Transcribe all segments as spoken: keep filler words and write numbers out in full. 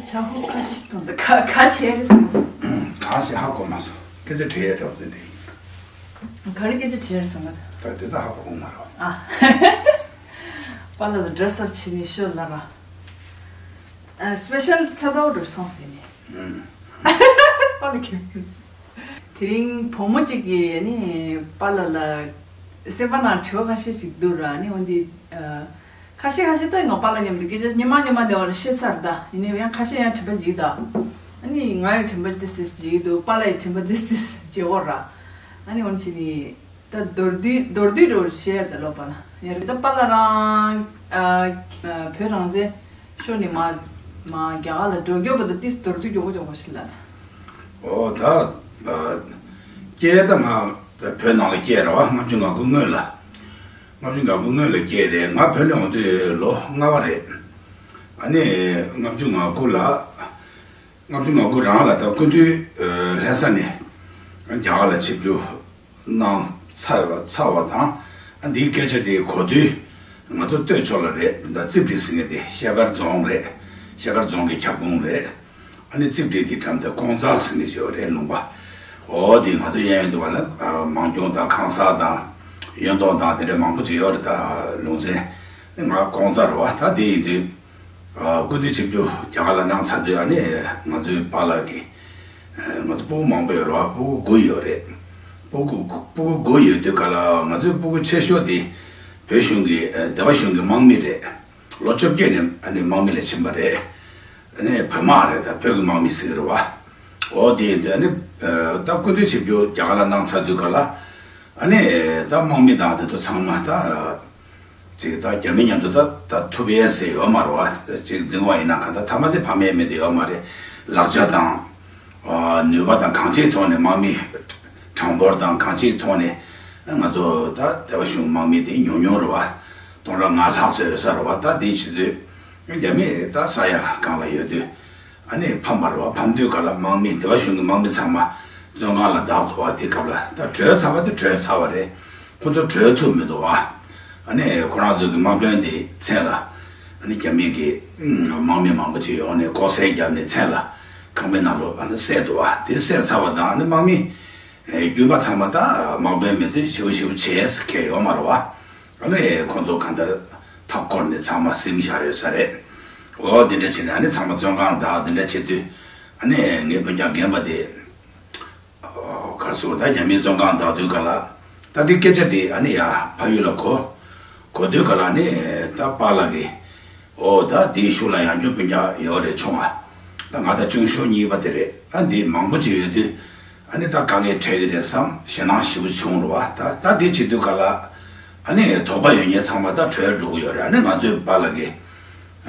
ཆ་ཧོ་ཁ་ཤས་ཤིག་གཏོང་དང་ཁ་ཁ་ཆེ་རེད་ཟེར། གང་ཞིག་ཧ་གོ་མ་སོང་། སྐད་ཆ་དྲི་ཡས་འདྲ་བོ་དེ་འདྲ་ཡིན། ག་རེ་སྐད་ཆ་དྲི་ཡས་རེད་ཟེར་མ། ད་དེ་ད་ཧ་གོ་མ་རེད། ཨ། པཱ་ལགས་ལ་ཌེ་རེ་སི་ཨབ་བྱས་ནས་ཤོ་ལ་ར། ཨ། སི་པེ་ཤལ་ཚེ་ཐར་འགྲོ་སོང་ཟེར་ནས། ཨུམ། པཱ་ལགས་ཁྱོད། དེ་རིང་བུ་མོ་གཅིག་གིས་ནི་པཱ་ལགས་ལ་སེམས་པ་ནང་དྲི་བ་ཁ་ཤས་ཤིག་འདུག་ར། ནི་འོན་ཏེ། ཨ། ཁ་ཤས་ཁ་ཤས་ད་ང་པཱ་ལགས་མཉམ་དུ་སྐད་ཆ་ཉི་མ་ཉི་མ་འདི་བར་བཤད་ཚར་ད། ཡིན་ནའི་ཡང་ཁ་ཤས་ཡང་དྲན་པ་བརྗེད་ད། ཨ་ནི་ང་ཡི་དྲན་པ་ཏིས་ཏིས་བརྗེད་འདུག་པཱ་ལགས་ཡི་དྲན་པ་ཏིས་ཏིས་བརྗེད་འོ་ར། ཨ་ནི་འོན་ཅི་ནི། ད་མདོར་བསྡུས་མདོར་བསྡུས་འགྲོ་བཤད་ད་ལོ་པཱ་ལགས། ཡ་རེད་ད་པཱ་ལགས་རང་། ཨ། བོད་རང་བཙན་ཤོར་ནས་མ་མ་རྒྱ་གར་ལ་འགྲོ་མགྱོགས་པ་ད་ཏིས་མདོར་བསྡུས་མགྱོགས་པོ་མགྱོགས་པོ་ཞིག་ལ། ཨོ་ད། ཨ། སྐྱེས་ད་ང་བོད་ནང་ལ་སྐྱེས་ར་བ། ལྔ་བཅུ་ང་དགུ་སྔོན་ལ། ལྔ་བཅུ་ང་དགུ་སྔོན་ལ་སྐྱེས་རེད། ང་བོད་ནས་འོང་དུས་ལོ་ལྔ་པ་རེད། ཨ་ནི་ལྔ་བཅུ་ང་དགུ་ལ། ལྔ་བཅུ་ང་དགུ་རང་ལ་ད་སྐུ་མདུན་ལྷ་ས་ནས་རྒྱ་གར་ལ་ཆིབས་བསྒྱུར་གནང་ཚར་བ་ཚར་བ་དང་། ཨ། འདིའི་སྐད་ཆ་དེ་གོ་དུས་ང་ཚོ་སྟོད་ཕྱོགས་ལ་རེད། ད་རྩིབ་སྒྲིག་ཟེར་མཁན་དེ་ཤེལ་དཀར་རྫོང་རེད། ཤེལ་དཀར་རྫོང་གི་ཁྱབ་ཁོངས་རེད། ཨ་ནི་རྩིབ་སྒྲིག་གི་འགྲམ་དེ་ཀོང་ཚ་ཟེར་མཁན་ཅིག་ཡོད་རེད། ལུང་པ། འོ་དེ་ང་ཚོ་གཡས་གཡོན་དུ་བ་ལ། ཨ། མང་སྐྱོང་དང་ཁང་གསར་དང་གཡོན་ཐོག་དང་དེ་འདྲ་མང་པོ་ཅིག་ཡོད་རེད། ད་ལུང་ཚན་ནི་ང་ཀོང་ཚ་རེད་བ། ད་དེ་ཡིན་དུས། ཨ། སྐུ་མདུན་ཆིབས་བསྒྱུར་རྒྱ་གར་ལ་གནང་ཚར་དུས། ཨ་ནི་ང་ཚོའི་པཱ་ལགས་ཀྱི། ཨ། ང་ཚོ་སྤུ་གུ་མང་པོ་ཡོད་རེད་བ། སྤུ་གུ་དགུ་ཡོད་རེད། སྤུ་གུ་སྤུ་གུ་དགུ་ཡོད་དུས་ག་ལ་ང་ཚོའི་སྤུ་གུ་ཆེ་ཤོས་དེ་བོད་གཞུང་གི། ཨ། སྡེ་པ་གཞུང་གི་དམག་མི་རེད། ལོ་བཅོ་བརྒྱད་ནས་ཨ་ནི་དམག་མི་ལ་ཕྱིན་པ་རེད། ཨ་ནི་བོད་དམག་རེད། ད་བོད་ཀྱི་དམག་མི་ཟེར་གི་རེད་བ། འོ་དེ་ཡིན་དུས་ཨ་ནི། ཨ། ད་སྐུ་མདུན་ཆིབས་བསྒྱུར་རྒྱ་གར་ལ་གནང་ཚར་དུས་ག་ལ། ཨ་ནི་ད་དམག་མི་དང་དེ་ཚོ་ཚང་མ་ད། ཅིག་ད་རྒྱ་མི་མཉམ་དུ་ད་ད་ཐུབ་ཡས་ཟེར་ཡོད་མ་རེད་བ། ཅིག་འཛིང་བ་ཡིན་ན་ག་ད་ཐ་མ་དེ་ཕ་མའི་མི་དེ་ཡོད་མ་རེད། ལག་ཆ་དང་། ཨ། ནུས་པ་དང་གང་ཅིའི་ཐོག་ནས། དམག་མི་གྲངས་འབོར་དང་གང་ཅིའི་ཐོག་ནས་ང་ཚོ་ད་སྡེ་པ་གཞུང་དམག་མི་དེ་ཉུང་ཉུང་རེད་བ། སྟོང་ཕྲག་ལྔ་ལྷག་ཙམ་ཡོད་ས་རེད་བ། ད་དེ་བྱེད་དུས་རྒྱ་མི་ད་ས་ཡ་གང་ལ་ཡོད་དུས། ཨ་ནི་ཕམ་པ་རེད་བ། ཕམ་དུས་ག་ལ་དམག་མི་སྡེ་པ་གཞུང་གི་དམག་མི་ཚང་མ་བཙོན་ཁང་ལ་བདག་ཐུག་པ། དེ་སྐབས་ལ་ད་བྲོས་ཚར་བ་དེ་བྲོས་ཚར་བ་རེད། ཁོ་ཚོ་བྲོས་ཐུབ་མི་འདུག་བ། ཨ་ནི་ཁོ་རང་ཚོ་གི་དམག་དཔོན་དེ་མཚན་ལ། ཨ་ནི་རྒྱ་མི་གི་དམག་མི་མང་པོ་ཅིག་ཡོང་ནས་ལྐོག་གསོད་བརྒྱབ་ནས་མཚན་ལ་ཁང་པའི་ནང་ལོགས་ཨ་ནི་བསད་འདུག་བ། དེ་བསད་ཚར་བ་དང་། ཨ་ནི་དམག་མི་རྒྱུན་པ་ཚང་མ་ད་དམག་དཔོན་མེད་དུས་ཞེ་པོ་ཞེ་པོ་བྱས་ཟེར་མཁན་ཡོད་མ་རེད་བ། ཨ་ནི་ཁོ་ཚོ་གང་ལྟར་མཐའ་བསྐོར་ནས་ཚང་མ་ཟིན་བཞག་ཡོད་ས་རེད། འོ་དེ་འདྲ་བྱས་ནས་ཨ་ནི་ཚང་མ་བཙོན་ཁང་བདག་དེ་འདྲ་བྱེད་དུས། ཨ་ནི་ངའི་སྤུན་ཀྱག་རྒན་པ་དེ། ཨོ། ག་རེ་ཟེར་བ། ད་རྒྱ་མིའི་བཙོན་ཁང་བདག་དུས་ག་ལ། ད་འདི་སྐད་ཆ་དེ་ཨ་ནི་ཡར་ཕ་ཡུལ་ལ་གོ་གོ་དུས་ག་ལ་ནི་ད་པཱ་ལགས་ཀྱིས། ཨོ་ད་དེའི་གཞུག་ལ་ཡང་ཁྱོད་སྤུན་ཀྱག་ཡོད་རེད། ཆུང་བ། ད་ང་ད་ཆུང་ཤོས་གཉིས་པ་དེ་རེད། ཨ་འདི་མང་པོ་ཅིག་ཡོད་དུས། ཨ་ནི་ད་དཀའ་ངལ་འཕྲད་ཀྱི་རེད་བསམ། ཞེད་སྣང་ཞེ་པོ་བྱུང་རེད་བ། ད་ད་དེ་བྱེད་དུས་ག་ལ། ཨ་ནི་དོགས་པ་ཡོད་མཁན་ཚང་མ་ད་བྲོས་འགྲོ་གི་ཡོད་རེད། ཨ་ནི་ང་ཚོའི་པཱ་ལགས་ཀྱི།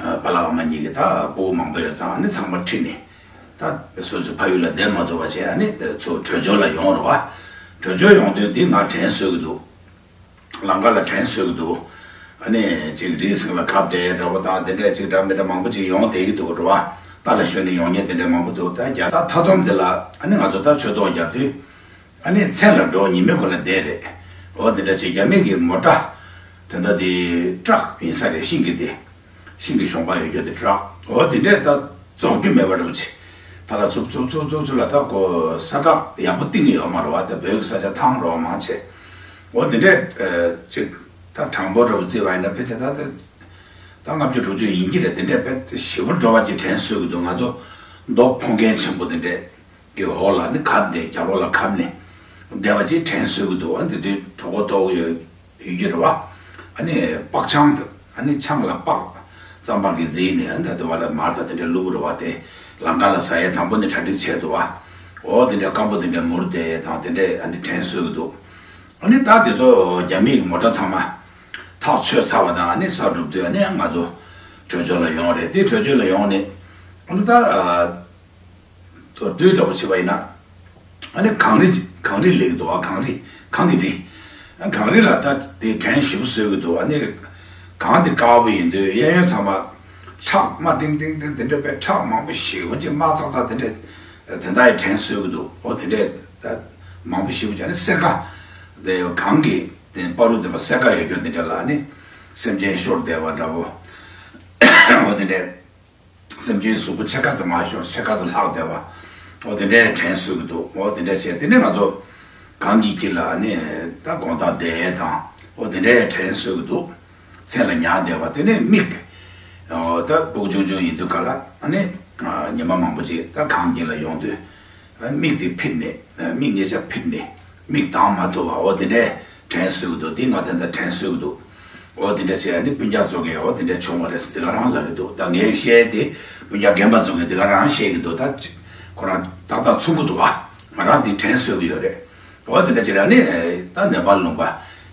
ཨ། པཱ་ལགས་ཨ་མ་གཉིས་ཀྱི་ད་སྤུ་གུ་མང་པོ་ཡོད་ཙང་། ཨ་ནི་ཚང་མ་ཁྲིད་ནས། ད་སོ་སོའི་ཕ་ཡུལ་ལ་བསྡད་མ་ཐུབ་པ་བྱས། ཨ་ནི་དེ་ཚོ་བྲོས་བྱོལ་ལ་ཡོང་རེད་བ། བྲོས་བྱོལ་ཡོང་དུས་འདི་ང་དྲན་གསོས་ཀྱི་འདུག་ལམ་ཁ་ལ་དྲན་གསོས་ཀྱི་འདུག་ཨ་ནི་ཅིག་རི་སིང་ལ་ཁབ་བསྡད་འདྲ་པོ་དང་། དེ་འདྲ་ཅིག་འདྲ་མི་འདྲ་མང་པོ་ཅིག་ཡོང་བསྡད་ཀྱི་འདུག་རེད་བ། རྟ་ལ་ཞོན་ནས་ཡོང་མཁན་དེ་འདྲ་མང་པོ་འདུག་ད་རྒྱ་ད་མཐའ་སྡོམ་དེ་ལ་ཨ་ནི་ང་ཚོ་ད་ཆོས་ཐོག་རྒྱག་དུས། ཨ་ནི་མཚན་ལ་འགྲོ་ཉི་མའི་གུང་ལ་བསྡད་རེད། འོ་དེ་འདྲ་ཅིག་རྒྱ་མི་གི་མོ་ཊ་དེ་འདྲ་དེ་ཊག་ཡིན་ས་རེད། ཤིང་གི་དེ། ཤིང་གི་གཞོང་པ་ཡོད་རྒྱུ་དེ་ཊག་འོ་དེ་འདྲས་ད་རྫོགས་རྒྱུ་མེད་པ་འདྲ་པོ་ཅིག་ད་ལ་ཚུབ་ཚུབ་ཚུབ་ཚུབ་ཚུབ་ལ། ད་ཁོ་ས་བཀྲ་ཡག་པོ་བཏིང་ཡོད་མ་རེད་བ། ད་བོད་ཀྱི་ས་ཆ་ཐང་རོ་མང་ཆེ། འོ་དེ་འདྲས་ཅིག་ད་གྲངས་འབོར་འདྲ་པོ་བརྩིས་པ་ཡིན་ན་ཕལ་ཆེར་ད་ད་ད་ལྔ་བཅུ་དྲུག་ཅུ་ཡིན་གྱི་རེད། དེ་འདྲས་དཔེ་ཞེ་པོ་འགྲོ་བ་ཅིག་དྲན་གསོས་ཀྱི་འདུག་ང་ཚོ་མདོ་ཕོ་རྒན་ཆེན་པོ་དེ་འདྲས། གི་འོག་ལ་ནི་ཁབ་དེ་རྒྱབ་ལོགས་ལ་ཁབ་ནས་བསྡད་པ་ཅིག་དྲན་གསོས་ཀྱི་འདུག་ཨ་འདི་དུས་གྲོད་ཁོག་ལྟོགས་ཀྱི་ཡོད་ཡོད་ཀྱི་རེད་བ། ཨ་ནི་པགས་ཆང་དེ། ཨ་ནི་ཆང་ལ་པགས་རྩམ་པ་གིས་བརྫིས་ནས། ཨ་ད་དུ་བ་ལ་མར་དང་དེ་འདྲ་བླུགས་རེད་བ། དེ་ལམ་ཁ་ལ་ཟ་ཡས་དང་པོ་ནས་གྲ་སྒྲིག་བྱས་འདུག་བ། འོ་དེ་འདྲ་སྐམ་པོ་དེ་འདྲ་མུར་དེ་དང་དེ་འདྲ་ཨ་ནི་དྲན་གསོས་ཀྱི་འདུག་ཨ་ནི་ད་དེ་ཚོ་རྒྱ་མིའི་མོ་ཊ་ཚང་མ་ཐག་ཆོད་ཚར་བ་དང་། ཨ་ནི་ས་གྲུབ་དུས་ཨ་ནི་ང་ཚོ་བྲོས་བྱོལ་ལ་ཡོང་རེད། དེ་བྲོས་བྱོལ་ལ་ཡོང་ནས་ཨ་ནི་ད། མདོར་བསྡུས་འདྲ་པོ་བྱས་པ་ཡིན་ན། ཨ་ནི་གངས་རི་གངས་རི་སླེབས་འདུག་ཨ་གངས་རི་གངས་ཀྱི་རི། ཨ་གངས་རི་ལ་ད་དེ་དྲན་ཞེ་པོ་གསོས་ཀྱི་འདུག་ཨ་ནི་གངས་དེ་དཀར་པོ་ཡིན་དུས་གཡས་གཡོན་ཚང་མ་ཁྲག་དམར་ཏིང་ཏིང་ཏིང་དེ་འདྲ་པའི་ཁྲག་མང་པོ་ཞེ་པོ་ཅིག་དམར་ཙག་ཙག་དེ་འདྲ་དེ་འདྲ་ཡི་དྲན་གསོས་ཀྱི་འདུག་འོ་དེ་འདྲ་ད་མང་པོ་ཞེ་པོ་ཅིག་ཨ་ནི་སེར་ཁ་དེ་གངས་ཀྱི་དེ་བར་དུ་དེ་པ་སེར་ཁ་ཡོད་རྒྱུ་དེ་འདྲ་ལ་ཨ་ནི་སེམས་ཅན་ཤོར་བསྡད་པ་འདྲ་པོ་འོ་དེ་འདྲ། སེམས་ཅན་གཟུགས་པོ་ཕྱེད་ཀ་ཙམ་མ་ཤོར་ཕྱེད་ཀ་ཙམ་ལྷག་བསྡད་པ། འོ་དེ་འདྲའི་དྲན་གསོ་གི་འདུག་འོ་དེ་འདྲ་བྱས་དེ་ནས་ང་ཚོ་གངས་ཀྱི་དཀྱིལ་ལ་ནི་ད་དགོང་དག་བསྡད་དང་འོ་དེ་འདྲའི་དྲན་གསོ་གི་འདུག་མཚན་ལ་ཉར་བསྡད་པ་དེ་ནས་མིག་ད་སྤུ་གུ་ཆུང་ཆུང་ཡིན་དུས་ག་ལ་ཨ་ནི་ཉི་མ་མང་པོ་ཅིག་ད་གངས་དཀྱིལ་ལ་ཡོང་དུས་མིག་དེ་ཕིད་ནས་མིག་ཉེ་ཆ་ཕིད་ནས་མིག་གདངས་མ་ཐུབ་པ་འོ་དེ་འདྲའི་དྲན་གསོ་གི་འདུག་འདི་ང་དེ་འདྲ་དྲན་གསོ་གི་འདུག་འོ་དེ་འདྲ་བྱས་ནས་སྤུན་ཀྱག་ཚོ་གིས་འོ་དེ་འདྲ་བྱུང་བ་རེད་ཟེར་དེ་ག་རང་ལབ་ཀྱི་འདུག་ད་ངས་བཤད་དེ་སྤུན་ཀྱག་རྒན་པ་ཚོ་གིས་དེ་ག་རང་བཤད་ཀྱི་འདུག་ད་ཁོ་རང་ཏག་ཏག་མཚུངས་ཀྱི་འདུག་ཨ། ང་རང་དེ་དྲན་གསོ་གི་ཡོད་རེད། འོ་དེ་འདྲ་བྱས་ནས་ད་ནེ་པཱལ་ལུང་པ་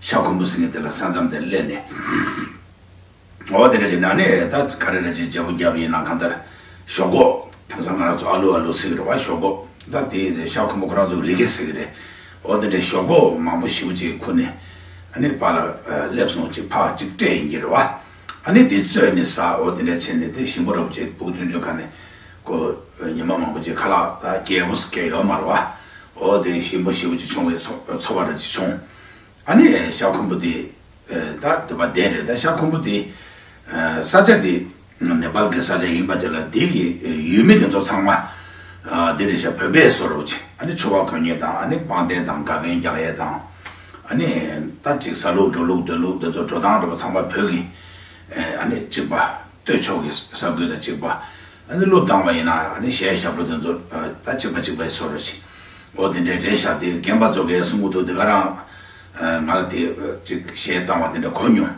ཤར་ཁུམ་བུ་ཟེར་མཁན་དེ་ལ་ས་མཚམས་དེར་སླེབས་ནས། འོ་དེ་འདྲ་བྱས་ནས་ད་ག་རེ་རེ་བྱས་རྒྱབ་རྒྱབ་ཡིན་ན་གང་ལྟར་ཞོག་ཁོག་དེང་སང་ང་རང་ཚོ་ཨ་ལུ་ཨ་ལུ་ཟེར་གི་རེད་བ། ཞོག་ཁོག་ད་དེ་ཤར་ཁུམ་བུ་ཁོ་རང་ཚོ་རི་སྐེ་ཟེར་གི་རེད། འོ་དེ་འདྲའི་ཞོག་ཁོག་མང་པོ་ཞེ་པོ་ཅིག་ཁུར་ནས་ཨ་ནི་པཱ་ལགས་སླེབས་སོང་། ཅིག་ཕར་ཅིག་སྤྲད་ཡིན་གྱི་རེད་བ། ཨ་ནི་དེ་བཙོས་ནས་ཟ། འོ་དེ་འདྲ་བྱས་ནས་དེ་ཞིམ་པོ་རོབ་ཅིག་སྤུ་གུ་ཆུང་ཆུང་ཁ་ནས་ཁོ་ཉི་མ་མང་པོ་ཅིག་ཁ་ལག་ད་རྒྱས་པོ་ཟེར་མཁན་ཡོད་མ་རེད་བ། འོ་དེ་ཞིམ་པོ་ཞེ་པོ་ཅིག་བྱུང་བའི་ཚོ་ཚོར་བ་རེ་ཅིག་བྱུང་། ཨ་ནི་ཤར་ཁུམ་བུ་དེ་ད་དུ་བ་དེ་རེད། ད་ཤར་ཁུམ་བུ་དེ་ས་ཆ་དེ་ནེ་པཱལ་གྱི་ས་ཆ་ཡིན་པ་ཅིག་ལ་དེ་གི་ཡུལ་མི་དེ་ཚོ་ཚང་མ་དེ་རེད་ཤག་བོད་པའི་བཟོ་འདྲ་ཅིག་ཨ་ནི་ཕྱུ་པ་གོན་མཁན་དང་ཨ་ནི་པང་གདན་དང་དགའ་སྟོན་རྒྱག་ཡས་དང་ཨ་ནི་ད་ཅིག་ཟ་ལུགས་འགྲོ་ལུགས་སྡོད་ལུགས་དེ་ཚོ་འགྲོ་སྟངས་འདྲ་པོ་ཚང་མ་བོད་ཀྱི་ཨ་ནི་གཅིག་པ་སྟོད་ཕྱོགས་ཀྱི་ས་ཁུལ་དང་གཅིག་པ། ཨ་ནི་གླུ་བཏང་བ་ཡིན་ན་ཨ་ནི་གཞས་ཞབས་བྲོ་དེ་ཚོ་ད་གཅིག་པ་གཅིག་པའི་བཟོ་འདྲ་ཅིག་འོ་དེ་འདྲའི་རེད་ཤག་དེ་རྒན་པ་ཚོ་གིས་གསུང་གི་འདུག་དེ་ག་རང་ང་ལ་དེ་ཅིག་གཞས་བཏང་བ་དེ་འདྲ་གོ་མྱོང་།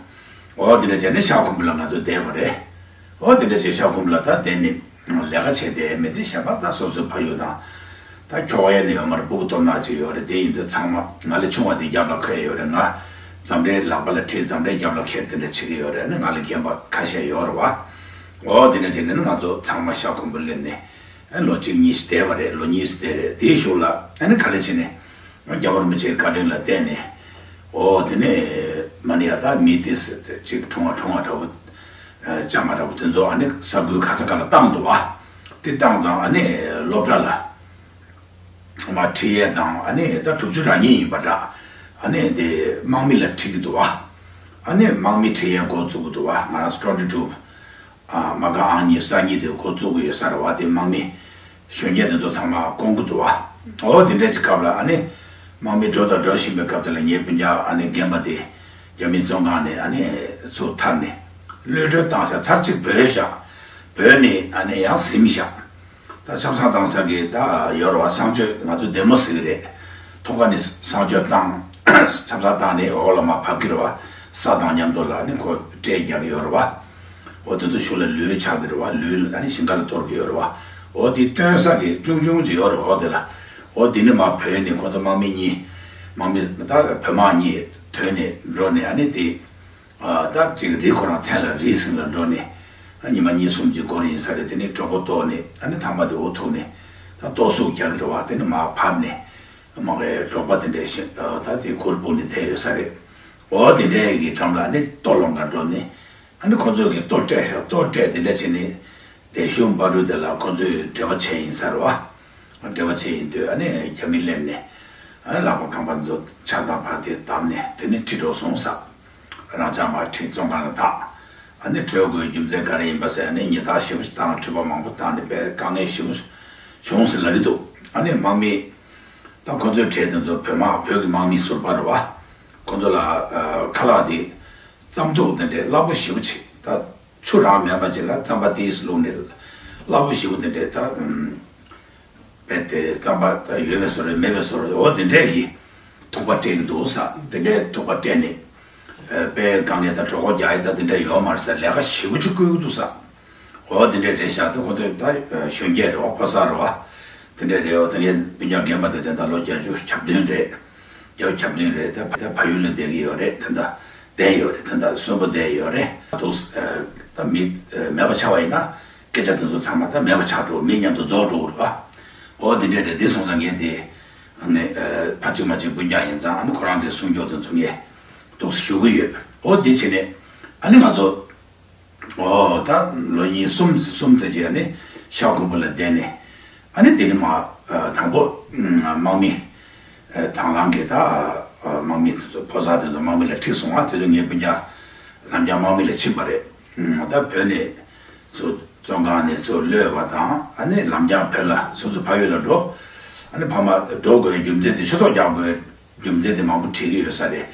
འོ་དེ་འདྲ་བྱས་ནས་ཤར་ཁུམ་བུ་ལ་ང་ཚོ་བསྡད་པ་རེད། འོ་དེ་འདྲ་བྱས་ཤར་ཁུམ་བུ་ལ་ད་བསྡད་ནས་ལས་ཀ་བྱས་བསྡད་མེད་དེ་གཞན་པ་ད་སོ་སོའི་ཕ་ཡུལ་དང་ད་ཁྱོ་ག་ཡས་ནས་ཡོད་མ་རེད། སྤུ་གུ་སྟོབས་ནག་ཅིག་ཡོད་རེད། དེ་ཡིན་དུས་ཚང་མ་ང་ལས་ཆུང་བ་དེ་རྒྱབ་ལ་འཁྱེར་ཡོད་རེད། ང་འཛམ་རའི་ལག་པ་ལ་ཁྲིད་འཛམ་རའི་རྒྱབ་ལ་འཁྱེར་དེ་འདྲ་བྱེད་ཀྱི་ཡོད་རེད། ཨ་ནི་ང་ལས་རྒན་པ་ཁ་ཤས་ཡོད་རེད་བ། འོ་དེ་འདྲ་བྱས་ནས་ང་ཚོ་ཚང་མ་ཤར་ཁུམ་བུ་སླེབས་ནས་ཨ་ལོ་གཅིག་གཉིས་ཤིག་བསྡད་པ་རེད། ལོ་གཉིས་ཤིག་བསྡད་རེད། དེའི་གཞུག་ལ་ཨ་ནི་ག་ལེ་བྱས་ནས་རྒྱལ་བ་རིན་པོ་ཆེའི་བཀའ་དྲིན་ལ་བརྟེན་ནས་འོ་དེ་ནས་མ་ནི་ཡ་ད་མི་དེ་ཟེར་ཅིག་ཁྲུང་བ་ཁྲུང་བ་འདྲ་བོ་ཅང་མ་འདྲ་བོ་དེ་ཚོ་ཨ་ནི་ས་ཁུལ་ག་ས་ག་ལ་བཏང་འདུག་བ། དེ་བཏང་ཙང་ཨ་ནི་སློབ་གྲྭ་ལ་མ་ཁྲིད་ཡས་དང་ཨ་ནི་ད་དྲུག་ཅུ་རེ་གཉིས་ཡིན་པ་འདྲ། ཨ་ནི་དེ་དམག་མི་ལ་ཁྲིད་ཀྱི་འདུག་བ། ཨ་ནི་དམག་མི་ཁྲིད་ཡས་འགོ་བཙུགས་ཀྱི་འདུག་བ། ང་རང་ས་ཊོན་ཊི་ཊུ་མ་ག་ཨང་གཉིས་ས་གཉིས་དེ་འགོ་བཙུགས་ཀྱི་ཡོད་ས་རེད་བ། དེ་དམག་མི་གཞོན་སྐྱེས་དེ་ཚོ་ཚང་མ་བསྐོང་གི་འདུག་བ། འོ་དེ་འདྲ་ཅིག་སྐབས་ལ་ཨ་ནི་དམག་མི་འགྲོ་དང་འགྲོ་བཞིན་པའི་སྐབས་དེ་ལ་ངའི་སྤུན་ཀྱག་ཨ་ནི་རྒན་པ་དེ་རྒྱ་མི་བཙོན་ཁང་ནས་ཨ་ནི་ཚུར་ཐར་ནས་གློད་གྲོལ་བཏང་ཤག་ཚར་གཅིག་བྲོས་ཤག་བྲོས་ནས་ཨ་ནི་ཡང་ཟིན་ཤག་ད་ཆབ་གསང་བཏང་ས་གི་ད་ཡོད་རེད་བ། གསང་སྤྱོད་ང་ཚོ་བདེ་མོ་ཟེར་གི་རེད། ཐོག་ཁ་ནས་གསང་སྤྱོད་བཏང་། ཆབ་གསང་བཏང་ནས་འོག་ལ་མར་བབས་ཀྱི་རེད་བ། ས་དང་མཉམ་དུ་ལ་ནི་ཁོ་སྤྲད་རྒྱག་གི་ཡོད་རེད་བ། འོ་དེ་ཚོ་གཞུག་ལ་ལུས་ཆགས་ཀྱི་རེད་བ། ལུས་ཨ་ནི་ཞིང་ཁ་ལ་གཏོར་གྱི་ཡོད་རེད་བ། འོ་དེ་སྟོན་ས་གི་ཆུང་ཆུང་ཅིག་ཡོད་རེད་བ། འོ་དེ་ལ་འོ་དེ་ནས་མར་བྲོས་ནས་ཁོ་ཚོ་དམག་མི་གཉིས་དམག་མི་ད་བོད་དམག་གཉིས་བྲོས་ནས་འགྲོ་ནས་ཨ་ནི་དེ། ད་ཅིག་རི་ཁོ་རང་མཚན་ལ་རི་སིང་ལ་འགྲོ་ནས་ཉི་མ་གཉིས་གསུམ་གྱི་འགོར་ཡིན་ས་རེད། དེ་ནས་གྲོད་ཁོག་ལྟོགས་ནས་ཨ་ནི་ཐང་པ་དེ་འུ་ཐུག་ནས་ད་ལྟོགས་བཟོས་རྒྱག་གི་རེད་བ། དེ་ནས་མར་བབས་ནས་མ་གའི་འབྲོག་པ་དེ་འདྲས་ཤིག་ད་དེ་གུར་སྤུག་ནས་བསྡད་ཡོད་ས་རེད། འོ་དེ་འདྲས་ཀྱི་འགྲམ་ལ་ཨ་ནི་ལྟོ་སློང་ག་འགྲོ་ནས་ཨ་ནི་ཁོ་ཚོ་གིས་ལྟོ་སྤྲད་ཤག་ལྟོ་སྤྲད་དེ་འདྲས་བྱས་ནས་དེ་གཞུང་བར་དུ་དེ་ལ་ཁོ་ཚོས་འབྲེལ་བ་བྱས་ཡིན་ས་རེད་བ། འབྲེལ་བ་བྱས་ཡིན་དུས་ཨ་ནི་རྒྱ་མི་སླེབས་ནས་ཨ་ནི་ལག་པ་རྐང་པ་ཚོ་ཆ་ཚང་ཕར་དེ་བསྡམས་ནས་དེ་ནས་ཁྲིད་འགྲོ་སོང་ས། རང་ཅག་མར་ཁྲིད་བཙོན་ཁང་ལ་བཏང་། ཨ་ནི་བྲོས་དགོས་རྒྱུ་མཚན་ག་རེ་ཡིན་པ་ཟེར་ཨ་ནི་ཉེས་རྡུང་ཞེ་པོ་ཞིག་བཏང་། འཁྲུག་པ་མང་པོ་བཏང་ནས་དཔེ་དཀའ་ངལ་ཞེ་པོ་བྱུང་ཟེར་ལབ་ཀྱི་འདུག་ཨ་ནི་དམག་མི་ད་ཁོ་ཚོའི་གྲས་དེ་ཚོ་བོད་དམག་བོད་ཀྱི་དམག་མི་ཟུར་པ་རེད་བ། ཁོ་ཚོ་ལ་ཁ་ལག་དེ་རྩམ་ཐུག་དེ་འདྲའི་སླ་པོ་ཞེ་པོ་ཅིག་ད་ཆུ་རང་མེད་པ་ཅིག་ལ་རྩམ་པ་ཏིས་བླུགས་ནས་སླ་པོ་ཞེ་པོ་དེ་འདྲའི་ད་རྦད་དེ་རྩམ་པ་ད་ཡོད་པའི་བཟོ་འདྲ་མེད་པའི་བཟོ་འདྲ་འོ་དེ་འདྲས་ཀྱི་ཐུག་པ་སྤྲད་ཀྱི་འདུག་ས། དེ་འདྲའི་ཐུག་པ་སྤྲད་ནས་དཔེ་དཀའ་ངལ་དང་གྲོད་ཁོག་རྒྱག་ཡས་ད་དེ་འདྲ་ཡོད་མ་རེད་ས། ལས་ཀ་ཞེ་པོ་ཅིག་བསྐུལ་གྱི་འདུག་ས། འོ་དེ་འདྲས་རེད་ཤག་ད་ཁོ་ཚོས་ད་གཞོན་སྐྱེས་རེད་བ། ཕོ་གསར་རེད་བ། དེ་འདྲས་རེད་བ། ད་ངའི་སྤུན་ཀྱག་རྒན་པ་དེ་དེ་འདྲ་ལོ་བརྒྱད་ཅུ་གྱ་བདུན་རེད། རྒྱ་བོད་ཁྱབ་མདུན་རེད། ད་ད་ཕ་ཡུལ་ལ་བསྡད་ཀྱི་ཡོད་རེད། ད་ད་བསྡད་ཡོད་རེད། ད་ད་གསོན་པོ་བསྡད་ཡོད་རེད། ད་ད་མི་མེད་པ་ཆགས་པ་ཡིན་ན་སྐད་ཆ་དེ་ཚོ་ཚང་མ་ད་མེད་པ་ཆགས་འགྲོ། མི་མཉམ་དུ་རྫོགས་འགྲོ་གི་རེད་པ། འོ་དེ་འདྲས་རེད། དེ་སོང་ཙང་ངས་དེ་ནས་ཕ་གཅིག་མ་གཅིག་སྤུན་ཀྱག་ཡིན་ཙང་ཨ་ནི་ཁོ་རང་གི་གསུང་སྐྱོར་དེ་ཚོ་ངས་ཏོག་ཙམ་ཞུ་གི་ཡོད། འོ་དེ་བྱས་ནས་ཨ་ནི་ང་ཚོ། ཨོ་ད་ལོ་གཉིས་གསུམ་གསུམ་ཙམ་ཅིག་ཨ་ནི་ཤར་ཁུམ་བུ་ལ་བསྡད་ནས་ཨ་ནི་དེ་ནི་མ་དང་པོ་དམག་མི་དང་བླངས་ཀྱིས་ད་དམག་མི་དེ་ཚོ་ཕོ་གསར་དེ་ཚོ་དམག་མི་ལ་ཁྲིད་སོང་བ། དེ་ཚོ་ངའི་སྤུན་ཀྱག་ལམ་རྒྱང་དམག་མི་ལ་ཕྱིན་པ་རེད། ད་བོད་ནས་ཚུར་ བཙོན་ཁང་ནས་ཚུར་གློད་པ་དང་། ཨ་ནི་ལམ་རྒྱགས་བོད་ལ་སོ་སོ་ཕ་ཡུལ་ལ་འགྲོ། ཨ་ནི་ཕ་མ་འགྲོ་དགོས་རྒྱུ་མཚན་དེ་ཤི་ཐོག་རྒྱག་དགོས་རྒྱུ་མཚན་དེ་མང་པོ་བྲིས་ཀྱི་ཡོད་ས་རེད།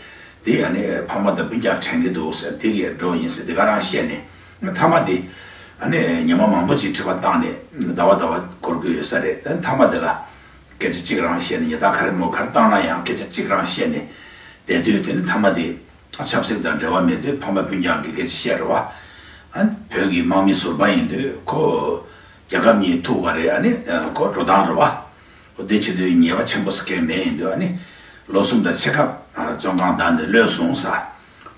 དེ་ཨ་ནི་ཕ་མ་དང་སྤུན་ཀྱག་དྲན་གྱི་འདུག་ཟེར། དེ་གས་འགྲོ་ཡིན་ཟེར་དེ་ག་རང་བཤད་ནས། མཐའ་མ་དེ་ཨ་ནི་ཉི་མ་མང་པོ་ཅིག་འཕྲི་པ་བཏང་ནས་ཟླ་བ་ཟླ་བ་འགོར་གྱི་ཡོད་ས་རེད། ཨ་ནི་མཐའ་མ་དེ་ལ་སྐད་ཆ་གཅིག་རང་བཤད་ནས། ཉེས་རྡུང་ག་རེ་མོ་ག་རེ་བཏང་ན་ཡང་སྐད་ཆ་གཅིག་རང་བཤད་ནས་བསྡད་དུས། དེ་ནི་མཐའ་མ་དེ་ཆབ་སྲིད་དང་འབྲེལ་བ་མེད་དུས་ཕ་མ་སྤུན་ཀྱག་གི་སྐད་ཆ་བཤད་རེད་བ། ཨ་ནི་བོད་ཀྱི་དམག་མི་ཟུར་པ་ཡིན་དུས་ཁོ་རྒྱལ་ཁབ་གཉིས་ཐུག་པ་རེད། ཨ་ནི་ཁོ་འགྲོ་སྟངས་རེད་བ། འོ་དེ་བྱེད་དུས་ཉེས་པ་ཆེན་པོ་ཟེར་མཁན་མེད། ཡིན་དུས་ཨ་ནི་ལོ་གསུམ་དང་ཕྱེད་ཀ་བཙོན་ཁང་བདག་ནས་གློད་སོང་ས།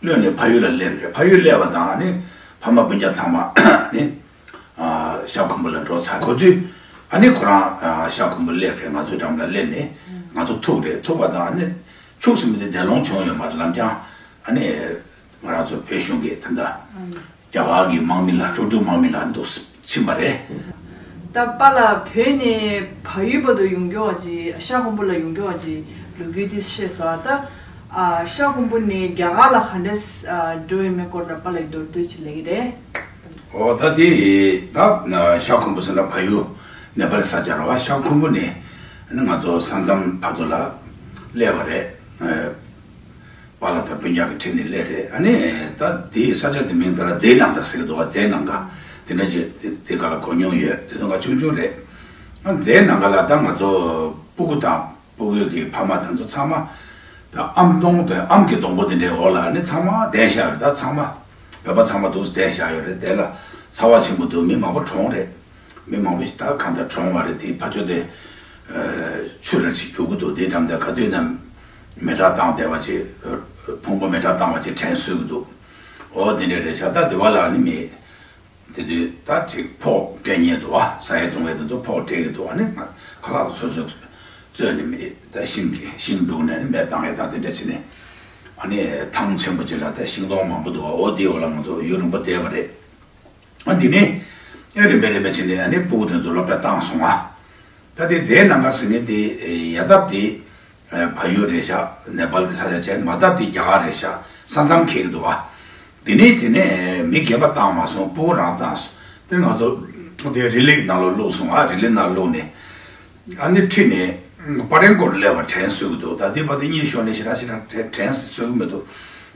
གློད་ནས་ཕ་ཡུལ་ལ་སླེབས་རེད། ཕ་ཡུལ་སླེབས་པ་དང་ཨ་ནི་ཕ་མ་སྤུན་ཀྱག་ཚང་མ་ཨ་ནི་ཤར་ཁུམ་བུ་ལ་འགྲོ་ཚར་གོ་དུས། ཨ་ནི་ཁོ་རང་ཤར་ཁུམ་བུ་སླེབས་རེད། ང་ཚོའི་འགྲམ་ལ་སླེབས་ནས་ང་ཚོ་ཐུག་རེད། ཐུག་པ་དང་ཨ་ནི་ཆུག་སེ་མི་དེ་འདས་ལོང་བྱུང་ཡོད་མ་རེད། ལམ་རྒྱགས་ཨ་ནི་ང་རང་ཚོ་བོད་གཞུང་གི་ད་ལྟ་རྒྱ་གར་གྱི་དམག་མི་ལ། ཀྲུག་ཀྲུག་དམག་མི་ལ་འདུག་ཕྱིན་པ་རེད། ད་པཱ་ལགས་བོད་ནས་བལ་ཡུལ་བར་དུ་ཡོང་རྒྱུ་བ་ཅིག་ཤར་ཁུམ་བུ་ལ་ཡོང་རྒྱུ་བ་ཅིག་ལོ་རྒྱུས་དེ་ཤེས་སོང་། ད་ཨ་ཤར་ཁུམ་བུ་ནས་རྒྱ་གར་ལ་ག་འདྲས་ཨ་འགྲོ་ཡོད་མེད་སྐོར་ལ་པཱ་ལགས་མདོར་བསྡུས་ཅིག་ལབ་ཀྱི་རེད། འོ་ད་དེ་ད་ཤར་ཁུམ་བུ་ཟེར་ན་བལ་ཡུལ་ནེ་པཱལ་ས་ཆ་རེད་བ། ཤར་ཁུམ་བུ་ནས་ང་ཚོ་ས་མཚམས་བར་དུ་ལ་སླེབས་པ་རེད། པཱ་ལགས་དང་སྤུན་ཀྱག་གི་ཁྲིད་ནས་སླེབས་རེད། ཨ་ནི་ད་དེའི་ས་ཆ་དེ་མིང་དེ་ལ་རྫའི་ནང་ཁ་ཟེར་གྱི་འདུག་བ། རྫའི་ནང་ཁ་དེ་འདྲ་ཅིག་དེ་དེ་ག་ལ་གོ་མྱོང་ཡོད། དེ་དུས་ང་ཆུང་ཆུང་རེད། ཨ་རྫའི་ནང་ཁ་ལ་ད་ང་ཚོ་སྤུ་གུ་དང་སྤུ་གུ་གི་ཕ་མ་དེ་ཚོ་ཚང་མ་ད་ཨམ་སྡོང་དེ་ཨམ་གྱི་སྡོང་པོ་དེ་འདྲའི་འོག་ལ་ཨ་ནི་ཚང་མ་བསྡད་བཞག་རེད། ད་ཚང་མ་བོད་པ་ཚང་མ་འདུག་བསྡད་བཞག་ཡོད་རེད། དེ་ལ་ཚ་བ་ཆེན་པོ་འདུག་མི་མང་པོ་གྲོངས་རེད། མི་མང་པོ་ཞིག་ད་གང་ལྟར་གྲོངས་པ་རེད། དེའི་ཕ་ཆོས་དེ་ཆུ་ར་ཅིག་རྒྱུག་གི་འདུག་དེའི་འགྲམ་དེ་ག་དུས་ནམ་མེ་སྲེག་བཏང་བསྡད་པ་ཅིག་ཕུང་པོ་མེ་སྲེག་བཏང་བ་ཅིག་དྲན་གསོས་ཀྱི་འདུག་འོ་དེ་འདྲ་རེད་ཤག་ད་དེ་བ་ལ་ནི་མི་དེ་དུས་ད་ཅིག་ཕོགས་སྤྲད་མཁན་འདུག་བ། ས་ཡ་དུང་བའི་དེ་ཚོ་ཕོགས་སྤྲད་ཀྱི་འདུག་ཨ་ནི་ང་ཁ་ལག་སོ་སོས་བཙོས་ནས་མི་ད་ཤིང་གི་ཤིང་བླུགས་ནས་ནི་མེ་བཏང་ཡས་དང་དེ་འདྲ་བྱས་ནས། ཨ་ནི་ཐང་ཆེན་པོ་ཅིག་ལ་ད་ཤིང་སྡོང་མང་པོ་འདུག་བ། འོ་དེའི་འོག་ལ་ང་ཚོ་ཡུན་རིང་པོ་བསྡད་པ་རེད། ཨ་འདི་ནས་ཨེ་རིམ་པས་རིམ་པས་ཕྱིན་ནས་ཨ་ནི་སྤུ་གུ་དེ་ཚོ་སློབ་གྲྭ་བཏང་སོང་ཨ། ད་དེ་རྫའི་ནང་ཁ་ཟེར་མཁན་དེ་ཡ་ད་དེ་བལ་ཡུལ་རེད་ཤག་ནེ་པཱལ་གྱི་ས་ཆ་བྱས། མ་ད་དེ་རྒྱ་གར་རེད་ཤག་ས་མཚམས་འཁེལ་གྱི་འདུག་ཨ། དེ་ནས་དེ་ནས་མི་རྒན་པ་བཏང་མ་སོང་། སྤུ་གུ་རང་བཏང་སོང་། དེ་ང་ཚོ་དེ་རི་ལི་ནང་ལ་བླུགས་སོང་ཨ། རི་ལི་ནང་བླུགས་ནས་ཨ་ནི་ཁྲིད་ནས་པ་ཊན་ཀོཊ་སླེབས་པ་དྲན་གསོས་ཀྱི་འདུག་ད་དེ་བར་དུ་གཉིད་ཤོར་ནས་ཞེ་དྲག་ཞེ་དྲག་དྲན་གསོས་ཀྱི་མི་འདུག་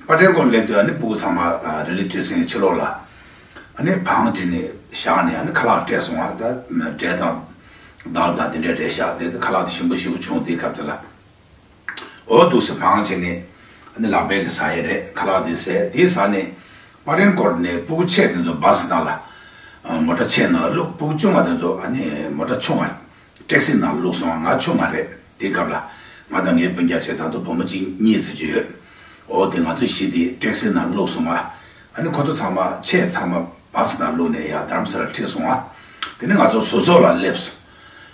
པ་ཊན་ཀོཊ་སླེབས་དུས་ཨ་ནི་སྤུ་གུ་ཚང་མ་རི་ལི་ཁྲིད་ཟིན་ཕྱི་ལོགས་ལ། ཨ་ནི་བང་བསྒྲིགས་ནས་བཞག་ནས་ཨ་ནི་ཁ་ལག་སྤྲད་སོང་བ། ད་འབྲས་དང་དཱལ་དང་དེ་འདྲ་རེད་ཤག་དེ་ཁ་ལག་དེ་ཞིམ་པོ་ཞེ་པོ་བྱུང་། དེའི་སྐབས་དེ་ལ་འོ་འདུག་སེ་བང་བྱས་ནས་ཨ་ནི་ལག་པས་ཀྱིས་ཟ་ཡས་རེད། ཁ་ལག་དེ་ཟས། དེ་ཟ་ནས་པ་ཊན་ཀོཊ་ནས་སྤུ་གུ་ཆེ་དེ་ཚོ་བཱ་སི་ནང་ལ་མོ་ཊ་ཆེ་ནང་ལ་བླུགས། སྤུ་གུ་ཆུང་བ་དེ་ཚོ་ཨ་ནི་མོ་ཊ་ཆུང་བ་ཊེག་སི་ནང་ལ་བླུགས་སོང་བ། ང་ཆུང་བ་རེད། དེའི་སྐབས་ལ་ང་དང་ངའི་སྤུན་ཀྱག་བྱས་ད་དུང་བུ་མོ་གཅིག་གཉིས་ཙམ་ཅིག་ཡོད། འོ་དེ་ང་ཚོ་བཞི་དེ་ཊེག་སི་ནང་བླུགས་སོང་ཨ། ཨ་ནི་ཁོ་ཚོ་ཚང་མ་ཆེ་ཚང་མ་བཱ་སི་ནང་བླུགས་ནས་ཡར་རྡ་རམ་ས་ལ་ཁྲིད་སོང་ཨ། དེ་ནས་ང་ཚོ་བཟོ་ཚོགས་ལ་སླེབས་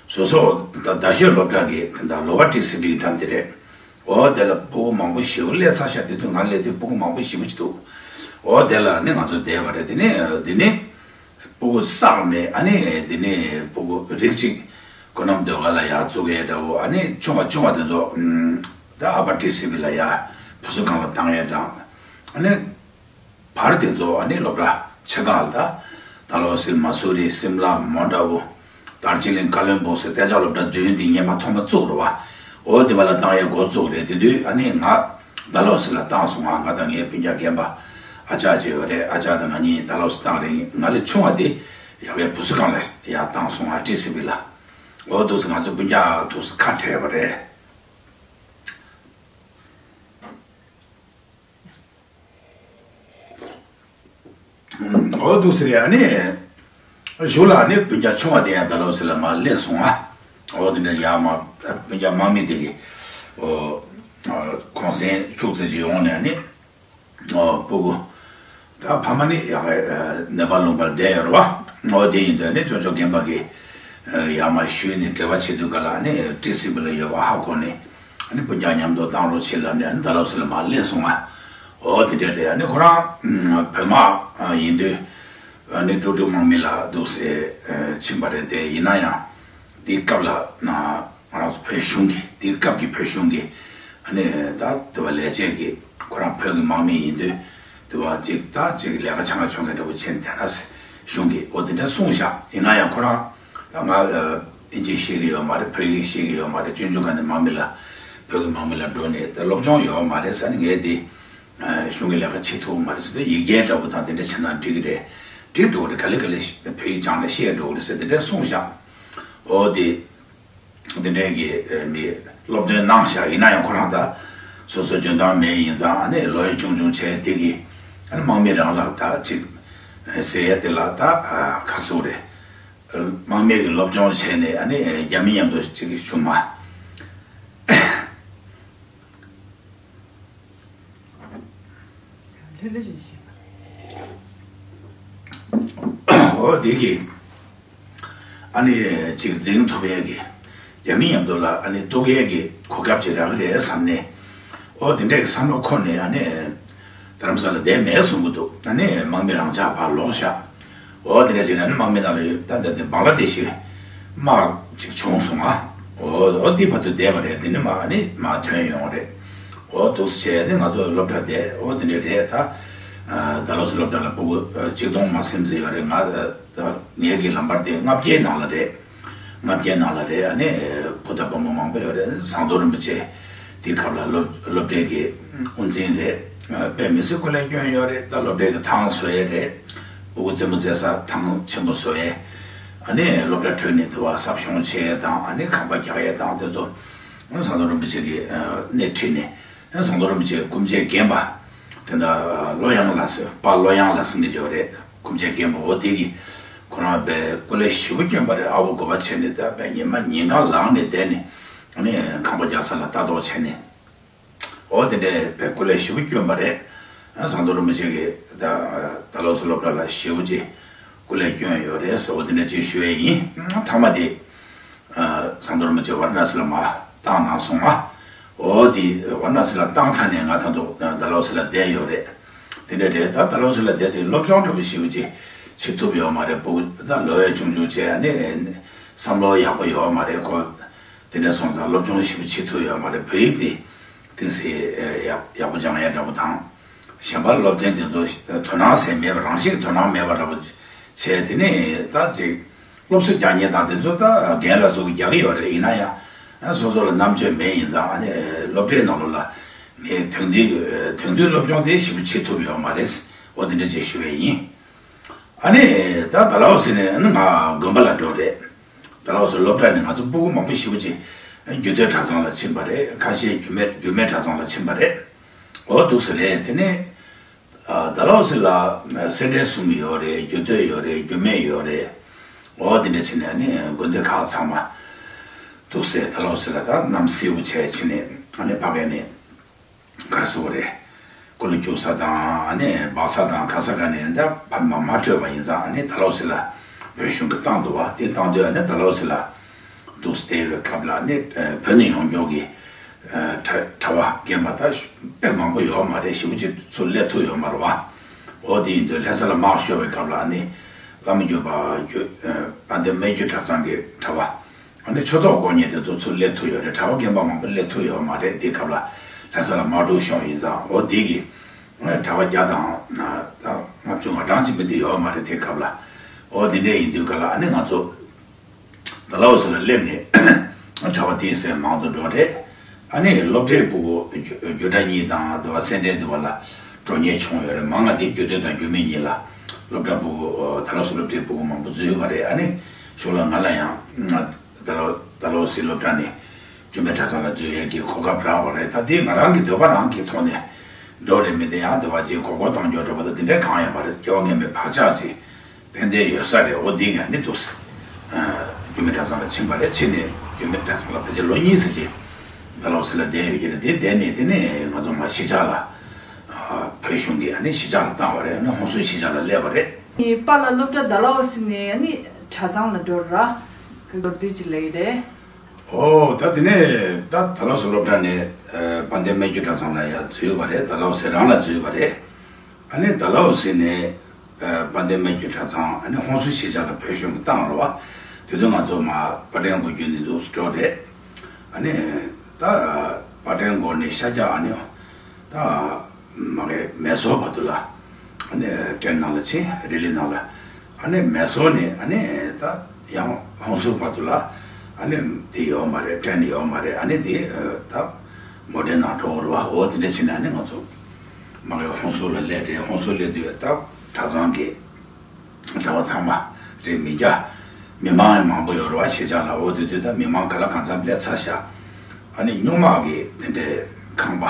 སོང་། བཟོ་ཚོགས་ད་རྡ་ཤོད་སློབ་གྲྭ་གི་དེ་འདྲ་ལོ་བ་ཊི་སི་བི་གི་འགྲམ་དེ་རེད། འོ་དེ་ལ་སྤུ་གུ་མང་པོ་ཞེ་པོ་སླེབས་ཚར་ཤག་དེ་དུས་ང་སླེབས་དུས་སྤུ་གུ་མང་པོ་ཞེ་པོ་ཅིག་འདུག་འོ་དེ་ལ་ནི་ང་ཚོ་བསྡད་པ་རེད། དེ་ནས་དེ་ནས་སྤུ་གུ་བསགས་ནས་ཨ་ནི་དེ་ནས་སྤུ་གུ་རིགས་གཅིག་ཁོ་རྣམས་སྡོད་ག་ལ་ཡར་བཙུགས་ཡས་འདྲ་བོ། ཨ་ནི་ཆུང་བ་ཆུང་བ་དེ་ཚོ་ད་ཨ་པར་ཊི་སི་བི་ལ་ཡར་བུ་གསོ་ཁང་ལ་བཏང་ཡས་དང་། ཨ་ནི་བར་དེ་ཚོ་ཨ་ནི་སློབ་གྲྭ་ཆེ་ཁག་ལ་ད་ད་ལོ་སི་མ་སུ་རི། སིམ་ལ། མོན་ཊ་བུ། དར་ཇི་ལིང་། ཀ་ལོན་སྦུག་ཟེར་གཏན་འཇགས་སློབ་གྲྭ་བདུན་དེ་སྔོན་མ་ཐོག་མ་བཙུགས་རེད་བ། འོ་དེ་བ་ལ་བཏང་ཡས་འགོ་བཙུགས་རེད། དེ་དུས་ཨ་ནི་ང་ཌལ་ཧོ་སི་ལ་བཏང་སོང་། ང་ང་དང་ངའི་སྤུན་ཀྱག་རྒན་པ་ཨ་ཅག་ཅིག་ཡོད་རེད། ཨ་ཅག་དང་ང་གཉིས་ཌལ་ཧོ་སི་བཏང་རེད། ང་ལས་ཆུང་བ་དེ་ཡ་གའི་བུ་གསོ་ཁང་ལ་ཡར་བཏང་སོང་། ཨ་ཊི་སི་བི་ལ། འོ་འདུག་སེ་ང་ཚོ་སྤུན་ཀྱག་འདུག་སེ་ཁ་བྲལ་བ་རེད། འོ་འདུག་སེ་རེད། ཨ་ནི་གཞུག་ལ་ཨ་ནི་སྤུན་ཀྱག་ཆུང་བ་དེ་ཡང་ཌལ་ཧོ་སི་ལ་མར་སླེབས་སོང་ཨ། འོ་དེ་འདྲ་ཡར་མར་སྤུན་ཀྱག་དམག་མི་དེ་གིས་འོ་གུང་སེང་ཁྱུག་ཙམ་ཅིག་ཡོང་ནས་ཨ་ནི་འོ་སྤུ་གུ་ད་ཕ་མ་ནི་ཡ་གའི་ནེ་པཱལ་ལུང་པར་བསྡད་ཡོད་རེད་བ། འོ་དེ་ཡིན་དུས་ཨ་ནི་ཅོ་ཅོ་རྒན་པ་གིས་ཡར་མར་ཞུས་ནས་འབྲེལ་བ་བྱེད་དུས་ག་ལ་ཨ་ནི་ཊི་སི་བི་ལ་ཡོད་པ་ཧ་གོ་ནས། ཨ་ནི་སྤུན་ཀྱག་མཉམ་དུ་བཏང་རོགས་བྱེད་ལབ་ནས་ཨ་ནི་ཌལ་ཧོ་སི་ལ་མར་སླེབས་སོང་ང་། འོ་དེ་འདྲ་རེད། ཨ་ནི་ཁོ་རང་བོད་དམག་ཡིན་དུས་ཨ་ནི་ཀྲུག་ཀྲུག་དམག་མི་ལ་འདུག་སེ་ཕྱིན་པ་རེད། དེ་ཡིན་ན་ཡང་དེའི་སྐབས་ལ་ང་རང་ཚོ་བོད་གཞུང་གི་དེའི་སྐབས་ཀྱི་བོད་གཞུང་གི་ཨ་ནི་ད་དེ་བ་ལས་བྱེད་ཀྱི་ཁོ་རང་བོད་ཀྱི་དམག་མི་ཡིན་དུས་དེ་བ་ཅིག་ད་ཅིག་ལས་ཀ་ཆང་ཁ་ཆོང་མཁན་འདྲ་པོ་བྱས་ནས་དེ་ན་ གཞུང་གིས་འོ་དེ་འདྲ་གསུངས་བཞག་ཡིན་ན་ཡང་ཁོ་རང་ད་ང་ཨིན་ཇི་ཤེས་ཀྱི་ཡོད་མ་རེད། བོད་ཡིག་ཤེས་ཀྱི་ཡོད་མ་རེད། སྤྱོད་འཇུག་ག་ནས་དམག་མི་ལ་བོད་ཀྱི་དམག་མི་ལ་འགྲོ་ནས་ད་སློབ་སྦྱོང་ཡོད་མ་རེད་ཟེར་ནས་ངས་དེ་གཞུང་གི་ལས་ཀ་བྱེད་ཐུབ་མ་རེད་ཟེར་ཏེ་ཡིག་སྐྱེལ་འདྲ་པོ་དང་དེ་འདྲ་བྱེད་ན་འགྲིག་གི་རེད། འགྲིག་འགྲོ་གི་རེད། ག་ལེ་ག་ལེ་བོད་ཡིག་སྦྱངས་ནས་ཤེས་འགྲོ་གི་རེད་ཟེར་དེ་འདྲ་གསུངས་བཞག་འོ་དེ། དེ་འདྲའི་གི་ཨ་ནི་སློབ་སྟོན་གནང་བཞག་ཡིན་ན་ཡང་ཁོ་རང་ད་སོ་སོ་འཇོན་ཐང་མེད་ཡིན་ཙང་ཨ་ནི་ལོ་ཡི་ཆུང་ཆུང་བྱས་དེ་གི་ཨ་ནི་དམག་མི་རང་ལ་ད་ཅིག་ཟེར་ཡ་དེ་ལ་ད་ཨ་ག་ཟེར་རེད། དམག་མི་གི་སློབ་སྦྱོང་བྱས་ནས་ཨ་ནི་རྒྱ་མི་མཉམ་དུ་ཅིག་བྱུང་མ། ལྷོད་ལྷོད་བྱས་བཤད་པ། འོ་དེ་གི་ཨ་ནི་ཅིག་འཛིང་ཐུབ་ཡས་ཀྱི་རྒྱ་མི་མཉམ་དུ་ལ་ཨ་ནི་གཏུག་ཡས་ཀྱི་གོ་སྐབས་ཅིག་རག་གི་རེད་བསམ་ནས། འོ་དེ་འདྲས་ཀྱི་བསམ་བློ་འཁོར་ནས་ཨ་ནི་རྡ་རམ་ས་ལ་བསྡད་མེད་གསུང་གི་འདུག་ཨ་ནི་དམག་མི་རང་འཇགས་ཕར་ལོག་ཤག་འོ་དེ་འདྲ་བྱས་ན་ཨ་ནི་དམག་མི་ནང་ལ་ཡོད་ད་ད་དེ་བང་ལ་དེ་ཞིག་དམག་ཅིག་བྱུང་སོང་ཨ། འོ་འོ་དེ་བར་དུ་བསྡད་པ་རེད། དེ་ནི་མ་ཨ་ནི་མ་ཐོན་ཡོང་རེད། འོ་འདུག་སེ་བྱས་ནས་ང་ཚོ་སློབ་གྲྭ་བསྡད། འོ་དེ་འདྲ་རེད་ད། ད་ལོ་སི་སློབ་གྲྭ་ལ་ཕྲུ་གུ་གཅིག་སྟོང་མ་ཟིན་ཟིན་ཡོད་རེད། ང་ད་ངེད་ཀྱི་ལམ་བར་དེ་ལྔ་བརྒྱའི་ནང་ལ་རེད། ལྔ་བརྒྱའི་ནང་ལ་རེད། ཨ་ནི་བུ་དང་བུ་མོ་མང་པོ་ཡོད་རེད། ཟམ་གདོང་རིན་པོ་ཆེ་དེའི་སྐབས་ལ་སློབ་སློབ་གྲྭའི་གི་དབུ་འཛིན་རེད། དཔེ་མི་སྲིད་སྐུ་ལས་བསྐྱོན་ཡོད་རེད། ད་སློབ་གྲྭའི་གི་ཐང་བཟོ་ཡས་རེད། ཕྲུ་གུ་རྩེད་མོ་རྩེ་ས་ཐང་ཆེན་པོ་བཟོ་ཡས། ཨ་ནི་སློབ་གྲྭ་ཁྲོད་ནས་དུ་བ་ཟབ་སྦྱོང་བྱེད་ཡས་དང་ཨ་ནི་ཁང་པ་རྒྱག་ཡས་དང་དེ་ཚོ་ཟམ་གདོང་རིན་པོ་ཆེ་གི་སྣེ་ཁྲིད་ནས། ཟམ་གདོང་རིན་པོ་ཆེའི་སྐུ་མཆེད་རྒན་པ་དེ་འདྲ་བློ་གཡང་ལགས་ཟེར་དཔའ་བློ་གཡང་ལགས་ཟེར་ནས་ཡོད་རེད། སྐུ་མཆེད་རྒན་པ་འོ་དེ་གིས་ཁོ་རང་དཔེ་སྐུ་ལས་ཞེ་པོ་བསྐྱོན་པ་རེད། ཨ་བོ་དགོས་པ་བྱས་ནས་ད་དཔེ་ཉི་མ་ཉིན་གང་ལངས་ནས་བསྡད་ནས་ཨ་ནི་ཁང་པ་རྒྱག་ས་ལ་ལྟ་རྟོག་བྱས་ནས་འོ་དེ་འདྲའི་དཔེ་སྐུ་ལས་ཞེ་པོ་བསྐྱོན་པ་རེད། ཟམ་གདོང་རིན་པོ་ཆེ་གིས་ད་ད་ལོ་སི་སློབ་གྲྭ་ལ་ཞེ་པོ་ཅིག་སྐུ་ལས་བསྐྱོན་ཡོད་རེད་ཟེར་འོ་དེ་འདྲ་ཅིག་ཞུ་ཡས་ཡིན། མཐའ་མ་དེ། ཟམ་གདོང་རིན་པོ་ཆེ་ཝཱ་ར་ཎ་སི་ལ་མར་བཏང་གནང་སོང་ང་། འོ་དེ་ཝཱ་ར་ཎ་སི་ལ་བཏང་ཚར་ནས་ང་ད་དུང་ད་ལོ་སི་ལ་བསྡད་ཡོད་རེད། དེ་འདྲ་རེད། ད་ད་ལོ་སི་ལ་བསྡད་དེ་སློབ་སྦྱོང་འདྲ་པོ་ཞེ་པོ་ཅིག་བྱེད་ཐུབ་ཡོད་མ་རེད། ཕྲུ་གུ་ད་ལོ་ཡང་ཆུང་ཆུང་བྱས་ཨ་ནི་བསམ་བློ་ཡག་པོ་ཡོད་མ་རེད། ཁོ་དེ་འདྲ་སོང་ཙང་སློབ་སྦྱོང་ཞེ་པོ་བྱེད་ཐུབ་ཡོད་མ་རེད། བོད་ཡིག་དེ་ཏོག་ཙམ་ཡག་ཡག་པོ་སྦྱང་ཡས་འདྲ་པོ་དང་། གཞན་པ་སློབ་ཚན་དེ་ཚོ་དོ་སྣང་ཟེར་མེད་པ་རང་བཞིན་གྱི་དོ་སྣང་མེད་པ་འདྲ་པོ་བྱས། དེ་ནས་ད་ཅིག་སློབ་གསོ་རྒྱག་མཁན་དང་དེ་ཚོ་ད་རྒན་ལགས་ཚོ་གིས་རྒྱག་གི་ཡོད་རེད། ཡིན་ན་ཡང་སོ་སོ་ལ་རྣམ་དཔྱོད་མེད་ཡིན་ཙང་ཨ་ནི་སློབ་གྲྭའི་ནང་ལོགས་ལ་ངས་དོན་འདི་དོན་འདུས་སློབ་སྦྱོང་དེ་ཞེ་པོ་བྱེད་ཐུབ་ཡོད་མ་རེད། འོ་དེ་འདྲ་ཅིག་ཞུ་བས་ཡིན། ཨ་ནི་ད་ད་ལའོ་ཟེར་ནས་ཨ་ནི་ང་དགོན་པ་ལ་འགྲོ་རེད། ད་ལའོ་ཟེར་སློབ་གྲྭ་ནས་ང་ཚོ་ཕྲུ་གུ་མང་པོ་ཞེ་པོ་ཅིག་རྒྱུད་སྟོད་གྲྭ་ཚང་ལ་ཕྱིན་པ་རེད། ཁ་ཤས་རྒྱུད་སྨད་རྒྱུད་སྨད་གྲྭ་ཚང་ལ་ཕྱིན་པ་རེད། འོ་འདུག་སེ་རེད། དེ་ནས་ཨ་ད་ལའོ་ཟེར་ལ་སེ་འབྲས་གསུམ་ཡོད་རེད། རྒྱུད་སྟོད་ཡོད་རེད། རྒྱུད་སྨད་ཡོད་རེད། འོ་དེ་འདྲ་བྱས་ནས་ཨ་ནི་དགོན་སྡེ་ཁག་ཚང་མ་འདུག་སེ་ད་ལའོ་ཟེར་ལ་ད་གནམ་སེར་པོ་བྱས་ཕྱིན་ནས་ཨ་ནི་ཕ་གི་ནས། ག་རེ་ཟེར་དགོས་རེད། སྐུ་ལུས་སྐྱོར་ས་དང་ཨ་ནི་སྦག་ས་དང་ག་ས་ག་ནས་འདི་ཕ་མ་མ་སྤྲོད་པ་ཡིན་ཙང་ཨ་ནི་ད་ལའོ་སི་ལ་བོད་གཞུང་གིས་བཏང་འདུག་བ། དེ་བཏང་དུས་ཨ་ནི་ད་ལའོ་སི་ལ་འདུག་སེ་བསྡད་པའི་སྐབས་ལ་ཨ་ནི་བོད་ནས་ཡོང་མཁན་གྱི་གྲྭ་གྲྭ་པ་རྒན་པ་ད་དཔེ་མང་པོ་ཡོད་མ་རེད། ཞེ་པོ་ཅིག་ཚུར་སླེབས་ཐུབ་ཡོད་མ་རེད་བ། འོ་དེ་ཡིན་དུས་ལྷ་ས་ལ་དམག་ཤོར་བའི་སྐབས་ལ་ཨ་ནི་བླ་མ་བརྒྱུད་པ་བརྒྱུད་དཔལ་ལྡན་སྨད་རྒྱུད་གྲྭ་ཚང་གི་གྲྭ་པ། ཨ་ནི་ཆོས་ཐོག་དགོན་གཉེར་དེ་ཚོ་ཚུར་སླེབས་ཐུབ་ཡོད་རེད། གྲྭ་པ་རྒན་པ་མང་པོ་སླེབས་ཐུབ་ཡོད་མ་རེད། དེའི་སྐབས་ལ་ལྷ་ས་ལ་དམག་འཁྲུག་ཤོར་ཡིན་ཙང་འོ་དེ་གི་གྲྭ་པ་བརྒྱ་དང་ད་ལྔ་བཅུ་ང་གྲངས་ཅིག་མི་དེ་ཡོད་མ་རེད། དེའི་སྐབས་ལ་འོ་དེ་འདྲས་ཡིན་དུས་ག་ལ་ཨ་ནི་ང་ཚོ་ད་ལའོ་སི་ལ་སླེབས་ནས་གྲྭ་པ་དེ་ཚོ་མང་དུ་འགྲོ་རེད། ཨ་ནི་སློབ་གྲྭའི་ཕྲུ་གུ་རྒྱུ་རྒྱུད་གྲྭ་གཉིས་དང་དུ་བ་སེ་འབྲས་དུ་བ་ལ་འགྲོ་མཁན་བྱུང་ཡོད་རེད། མང་ང་དེ་རྒྱུད་སྟོད་དང་རྒྱུད་སྨད་གཉིས་ལ་སློབ་གྲྭ་ཕྲུ་གུ་ད་ལའོ་སི་སློབ་གྲྭའི་ཕྲུ་གུ་མང་པོ་འཛུལ་ཡོད་པ་རེད། ཨ་ནི་གཞུག་ལ་ང་ལ་ཡང་ད་ལའོ་ད་ལའོ་སི་སློབ་གྲྭ་ནས་རྒྱུད་སྨད་གྲྭ་ཚང་ལ་འཛུལ་ཡས་ཀྱི་གོ་སྐབས་རག་པ་རེད། ད་དེ་ང་རང་གི་འདོད་པ་རང་གི་ཐོག་ནས་འགྲོ་རེད། མི་དེ་ཡང་འདོད་པ་ཅིག་གོ་སྐོར་གཏོང་རྒྱུ་འདྲ་པོ་ད་དེ་འདྲའི་གང་ཡང་མ་རེད། སྐྱེ་བ་སྔོན་མའི་བག་ཆགས་ཅིག་ཕན་བདེ་ཡོད་ས་རེད། འོ་འདི་ང་ནི་འདུག་སེ། རྒྱུད་སྨད་གྲྭ་ཚང་ལ་ཕྱིན་པ་རེད། ཕྱིན་ནས་རྒྱུད་སྨད་གྲྭ་ཚང་ལ་ཕལ་ཆེར་ལོ་གཉིས་ཙམ་ཅིག་ད་ལའོ་སི་ལ་བསྡད་ཡོད་ཀྱི་རེད། དེ་བསྡད་ནས་དེ་ནས་ང་ཚོ་མར་གཞིས་ཆགས་ལ་བོད་གཞུང་གིས་ཨ་ནི་གཞིས་ཆགས་ལ་བཏང་བ་རེད། ཨ་ནི་ཧོན་སུར་གཞིས་ཆགས་ལ་སླེབས་པ་རེད། ངའི་པཱ་ལགས་སློབ་གྲྭ་ད་ལའོ་སི་ནས་ཨ་ནི་གྲྭ་ཚང་ལ་འགྲོ་ར་མདོར་བསྡུས་ཅིག་ལབ་ཀྱི་རེད། ཨོ་ད་དེ་ནས་ད་ད་ལའོ་སི་སློབ་གྲྭ་ནས་དཔལ་ལྡན་སྨད་རྒྱུད་གྲྭ་ཚང་ལ་ཡར་འཛུལ་བ་རེད། ད་ལའོ་སི་རང་ལ་འཛུལ་བ་རེད། ཨ་ནི་ད་ལའོ་སི་ནས་དཔལ་ལྡན་སྨད་རྒྱུད་གྲྭ་ཚང་ཨ་ནི་ཧོན་སུར་གཞིས་ཆགས་ལ་བོད་གཞུང་གིས་བཏང་རེད་བ། དེ་དུས་ང་ཚོ་མར་པར་སྐྲུན་འགོ་བརྒྱུད་ནས་འདུག་སེ་འགྲོ་རེད། ཨ་ནི་ད་པར་སྐྲུན་འགོ་ནས་ཤར་རྒྱག་ཨ་ནི་ད་མ་གི་མེ་སོར་བར་དུ་ལ་ཨ་ནི་ཊེན་ནང་ལ་ཕྱིན། རི་ལི་ནང་ལ་ ཨ་ནི་མེ་སོར་ནས་ཨ་ནི་ད་ཡང་ཧོན་སུར་བར་དུ་ལ་ཨ་ནི་དེ་ཡོད་མ་རེད། ཊེན་ཡོད་མ་རེད། ཨ་ནི་དེ་ད་མོ་ཊའི་ནང་འགྲོ་བར་བ་འོ་དེ་འདྲ་བྱས་ནས་ཨ་ནི་ང་ཚོ་མ་གི་ཧོན་སུར་ལ་སླེབས་རེད། ཧོན་སུར་སླེབས་དུས་ད་གྲྭ་ཚང་གི་གྲྭ་པ་ཚང་མ་རེད། མི་སྐྱ་མི་མང་མང་པོ་ཡོད་རེད་བ། གཞིས་ཆགས་ལ་འོ་དེ་དུས་ད་མི་མང་ག་ལ་གང་འཚམ་སླེབས་ཚར་ཤག་ཨ་ནི་སྨྱུག་མ་གི་དེ་འདྲའི་ཁང་པ།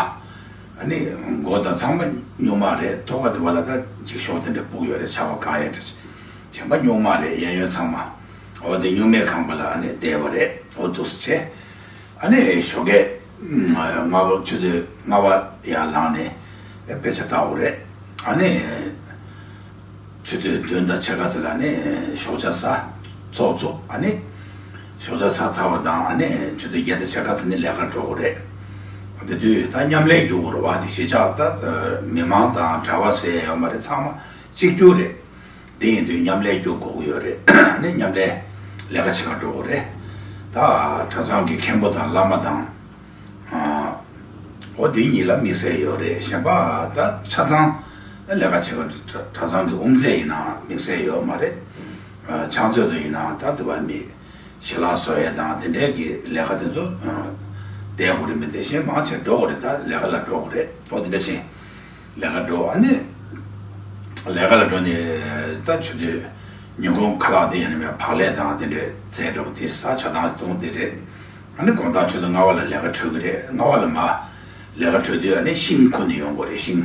ཨ་ནི་སྒོ་དང་ཚང་མ་སྨྱུག་མ་རེད། ཐོག་ཁ་དེ་བ་ལ་ད་འགྱིག་ཤོག་དེ་འདྲ་སྤུག་ཡོད་རེད། ཆར་པ་གང་ཡོད་རེད། གཞན་པ་སྨྱུག་མ་རེད། གཡས་གཡོན་ཚང་མ། འོ་དེ་སྨྱུག་མའི་ཁང་པ་ལ་ཨ་ནི་བསྡད་པ་རེད། འོ་འདུག་སེ་བྱས། ཨ་ནི་ཞོགས་ཀས་སྔ་པོ་ཆུ་ཚོད་ལྔ་པ་ཡར་ལངས་ནས་དཔེ་ཆ་ལྟ་དགོས་རེད། ཨ་ནི་ཆུ་ཚོད་བདུན་དང་ཕྱེད་ཀ་ཙམ་ལ་ནི་ཞོགས་ཇ་ཟ། ཚོགས་ཚུགས། ཨ་ནི་ཞོགས་ཇ་ཟ་ཚར་བ་དང་ཨ་ནི་ཆུ་ཚོད་བརྒྱད་དང་ཕྱེད་ཀ་ཙམ་ནི་ལས་ཀར་འགྲོ་དགོས་རེད། དེ་དུས་ད་མཉམ་ལས་རྒྱུག་དགོས་རེད་བ། དེ་གཞིས་ཆགས་ད་མི་མང་དང་གྲྭ་པ་ཟེར་ཡོད་མ་རེད། ཚང་མ་གཅིག་གྱུར་རེད། དེ་ཡིན་དུས་མཉམ་ལས་རྒྱུག་དགོས་ཀྱི་ཡོད་རེད། ཨ་ནི་མཉམ་ལས་ལས་ཀ་བྱེད་གར་འགྲོ་དགོས་རེད། ད་གྲྭ་ཚང་གི་མཁན་པོ་དང་བླ་མ་དང་། ཨ། འོ་དེ་གཉིས་ལ་དམིགས་བསལ་ཡོད་རེད། གཞན་པ་ད་ཆ་ཚང་ལས་ཀ་བྱེད་པ་གྲྭ་ཚང་གི་དབུ་མཛད་ཡིན་ནའང་དམིགས་བསལ་ཡོད་མ་རེད། ཨ། ཕྱག་མཛོད་ཚོ་ཡིན་ནའང་ད་དུ་བ་མི་ཞལ་ལག་བཟོ་ཡས་དང་དེ་འདྲའི་གི་ལས་ཀ་དེ་ཚོ་བསྡད་དགོས་རེད། མི་དེ་བཞིན་མང་ཆེ་འགྲོ་དགོས་རེད། ད་ལས་ཀ་ལ་འགྲོ་དགོས་རེད། འོ་དེ་འདྲ་བྱས་ལས་ཀ་འགྲོ། ཨ་ནི་ལས་ཀ་ལ་འགྲོ་ནས་ད་ཆུ་ཚོད་ཉིན་གུང་ཁ་ལག་དེ་ཡིན་ན་མེད་བག་ལེབ་དང་དེ་འདྲའི་རྫས་འདྲ་པོ་དེ་ཟ། ཆ་ཚང་བཏུང་དེ་རེད། ཨ་ནི་དགོང་དག་ཆུ་ཚོད་ལྔ་པ་ལ་ལས་ཀ་གྲོལ་གི་རེད། ལྔ་པ་ལ་མ་ལས་ཀ་གྲོལ་དུས་ཨ་ནི་ཤིང་ཁུར་ནས་ཡོང་དགོས་རེད། ཤིང་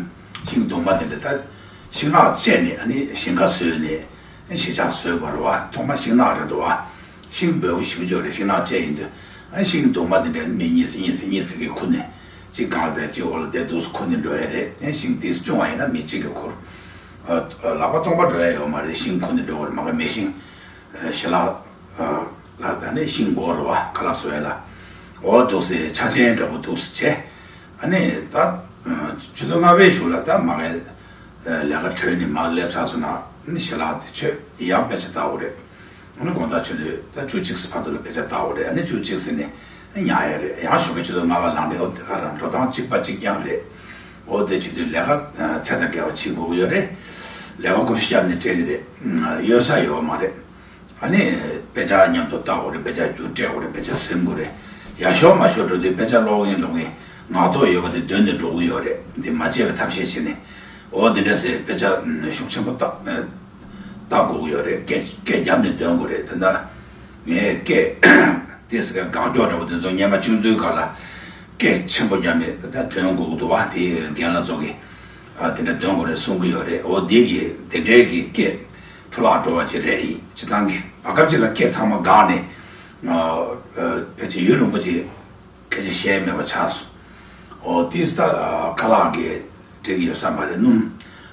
ཤིང་སྡོང་མ་དེ་འདྲ་ད་ཤིང་ནགས་བཅད་ནས་ཨ་ནི་ཞིང་ཁ་བཟོས་ནས་གཞིས་ཆགས་བཟོས་པ་རེད་བ། ཐོག་མ་ཤིང་ནགས་རེད་འདུག་བ། ཤིང་འབོལ་པོ་ཞིག་འབྱོར་རེད། ཤིང་ནགས་བཅད་ཡིན་དུས་ཨ་ནི་ཤིང་སྡོང་མ་དེ་འདྲ་མི་གཉིས་ཙམ་གཉིས་ཙམ་གཉིས་ཙམ་གྱིས་ཁུར་ནས་གཅིག་སྒང་ལ་བསྡད་གཅིག་འོག་ལ་བསྡད་འདུག་སེ་ཁུར་ནས་འགྲོ་ཡ་རེད། ཨ་ནི་ཤིང་ཏིས་ཆུང་བ་ཡིན་ན་མི་གཅིག་གིས་ཁུར། ཨ། ལག་པ་སྟོང་པ་འགྲོ་ཡ་ཡོད་མ་རེད། ཤིང་ཁུར་ནས་འགྲོ་དགོས་རེད། མ་གི་མེ་ཤིང་། ཨ། ཞལ་ལག་ཨ། ལ་ད་ནི་ཤིང་སྒོར་བ་ཁ་ལག་བཟོ་ཡ་ལ། འོ་འདུག་སེ་ཆ་ཆེན་འདྲ་པོ་འདུག་སེ་བྱས། ཨ་ནི་ད་ཆུ་ཚོད་ལྔ་པའི་གཞུག་ལ་ད་མ་གི་ལས་ཀ་གྲོལ་ནས་མར་སླེབས་ཚར་སོང་ན་ནི་ཞལ་ལག་དེ་མཆོད། ཡང་དཔེ་ཆ་ལྟ་དགོས་རེད། ཨ་ནི་དགོང་དག་ཆུ་ཚོད་ད་བཅུ་གཅིག་བར་དུ་ལ་དཔེ་ཆ་ལྟ་དགོས་རེད། ཨ་ནི་བཅུ་གཅིག་ཟིན་ནས་ཉལ་ཡ་རེད། ཡང་ཞོགས་པའི་ཆུ་ཚོད་ལྔ་པ་ལངས་ནས་འོ་དེ་ག་རང་འགྲོ་སྟངས་གཅིག་པ་གཅིག་རྐྱང་རེད། འོ་དེ་བྱེད་དུས་ལས་ཀ་ཚད་དང་བརྒལ་བ་བྱེད་དགོས་ཀྱི་ཡོད་རེད། ལས་ཀ་བགོ་བཤའ་བརྒྱབ་ནས་སྤྲད་ཀྱི་རེད། གཡོལ་ས་ཡོད་མ་རེད། ཨ་ནི་དཔེ་ཆ་མཉམ་དུ་ལྟ་དགོས་རེད། དཔེ་ཆ་བསྒྱུར་སྤྲད་དགོས་རེད། དཔེ་ཆ་ཟིན་དགོས་རེད། ཡར་ཞོག་མར་ཞོག་འགྲོ་དུས་དཔེ་ཆ་ཀློག་གིན་ཀློག་གིན་ངག་ཐོག་ཡོད་པ་དེ་འདོན་ནས་འགྲོ་གི་ཡོད་རེད། འདི་མ་བརྗེད་པའི་ཐབས་ཤེས་བྱས་ནས། འོ་འདི་འདྲ་ཟེར་དཔེ་ཆ་ཤུགས་ཆེན་པོ་ལྟ་ལྟ་དགོས་ཀྱི་ཡོད་རེད། སྐད་སྐད་བརྒྱབ་ནས་འདོན་དགོས་རེད། ད་ལྟ་ངས་སྐད་དེ་ཟེར་ག་གང་མགྱོགས་འདྲ་པོ་དེ་ཚོ་སྔོན་མ་ཆུང་དུས་སྐབས་ལ་སྐད་ཆེན་པོ་བརྒྱབ་ནས་ད་འདོན་དགོས་ཀྱི་འདུག་བ། དེ་རྒན་ལགས་ཚོ་གིས་ཨ་དེ་འདྲ་འདོན་དགོས་རེད་གསུང་གི་ཡོད་རེད། འོ་འདི་གི་དེ་འདྲའི་གི་སྐད་འཕྲོ་བརླག་འགྲོ་བ་ཅིག་རེད། ཡིན་སྤྱི་བཏང་གི་བར་སྐབས་ཅིག་ལ་སྐད་ཚང་མ་འགག་ནས་ཨ་ཨ་ཕལ་ཆེར་ཡུན་རིང་པོ་ཅིག་སྐད་ཆ་བཤད་མེད་པ་ཆགས་སོང་། འོ་དེ་ད་ཁ་ལག་གི་སྤྲད་ཀྱི་ཡོད་ས་མ་རེད། སྣུམ་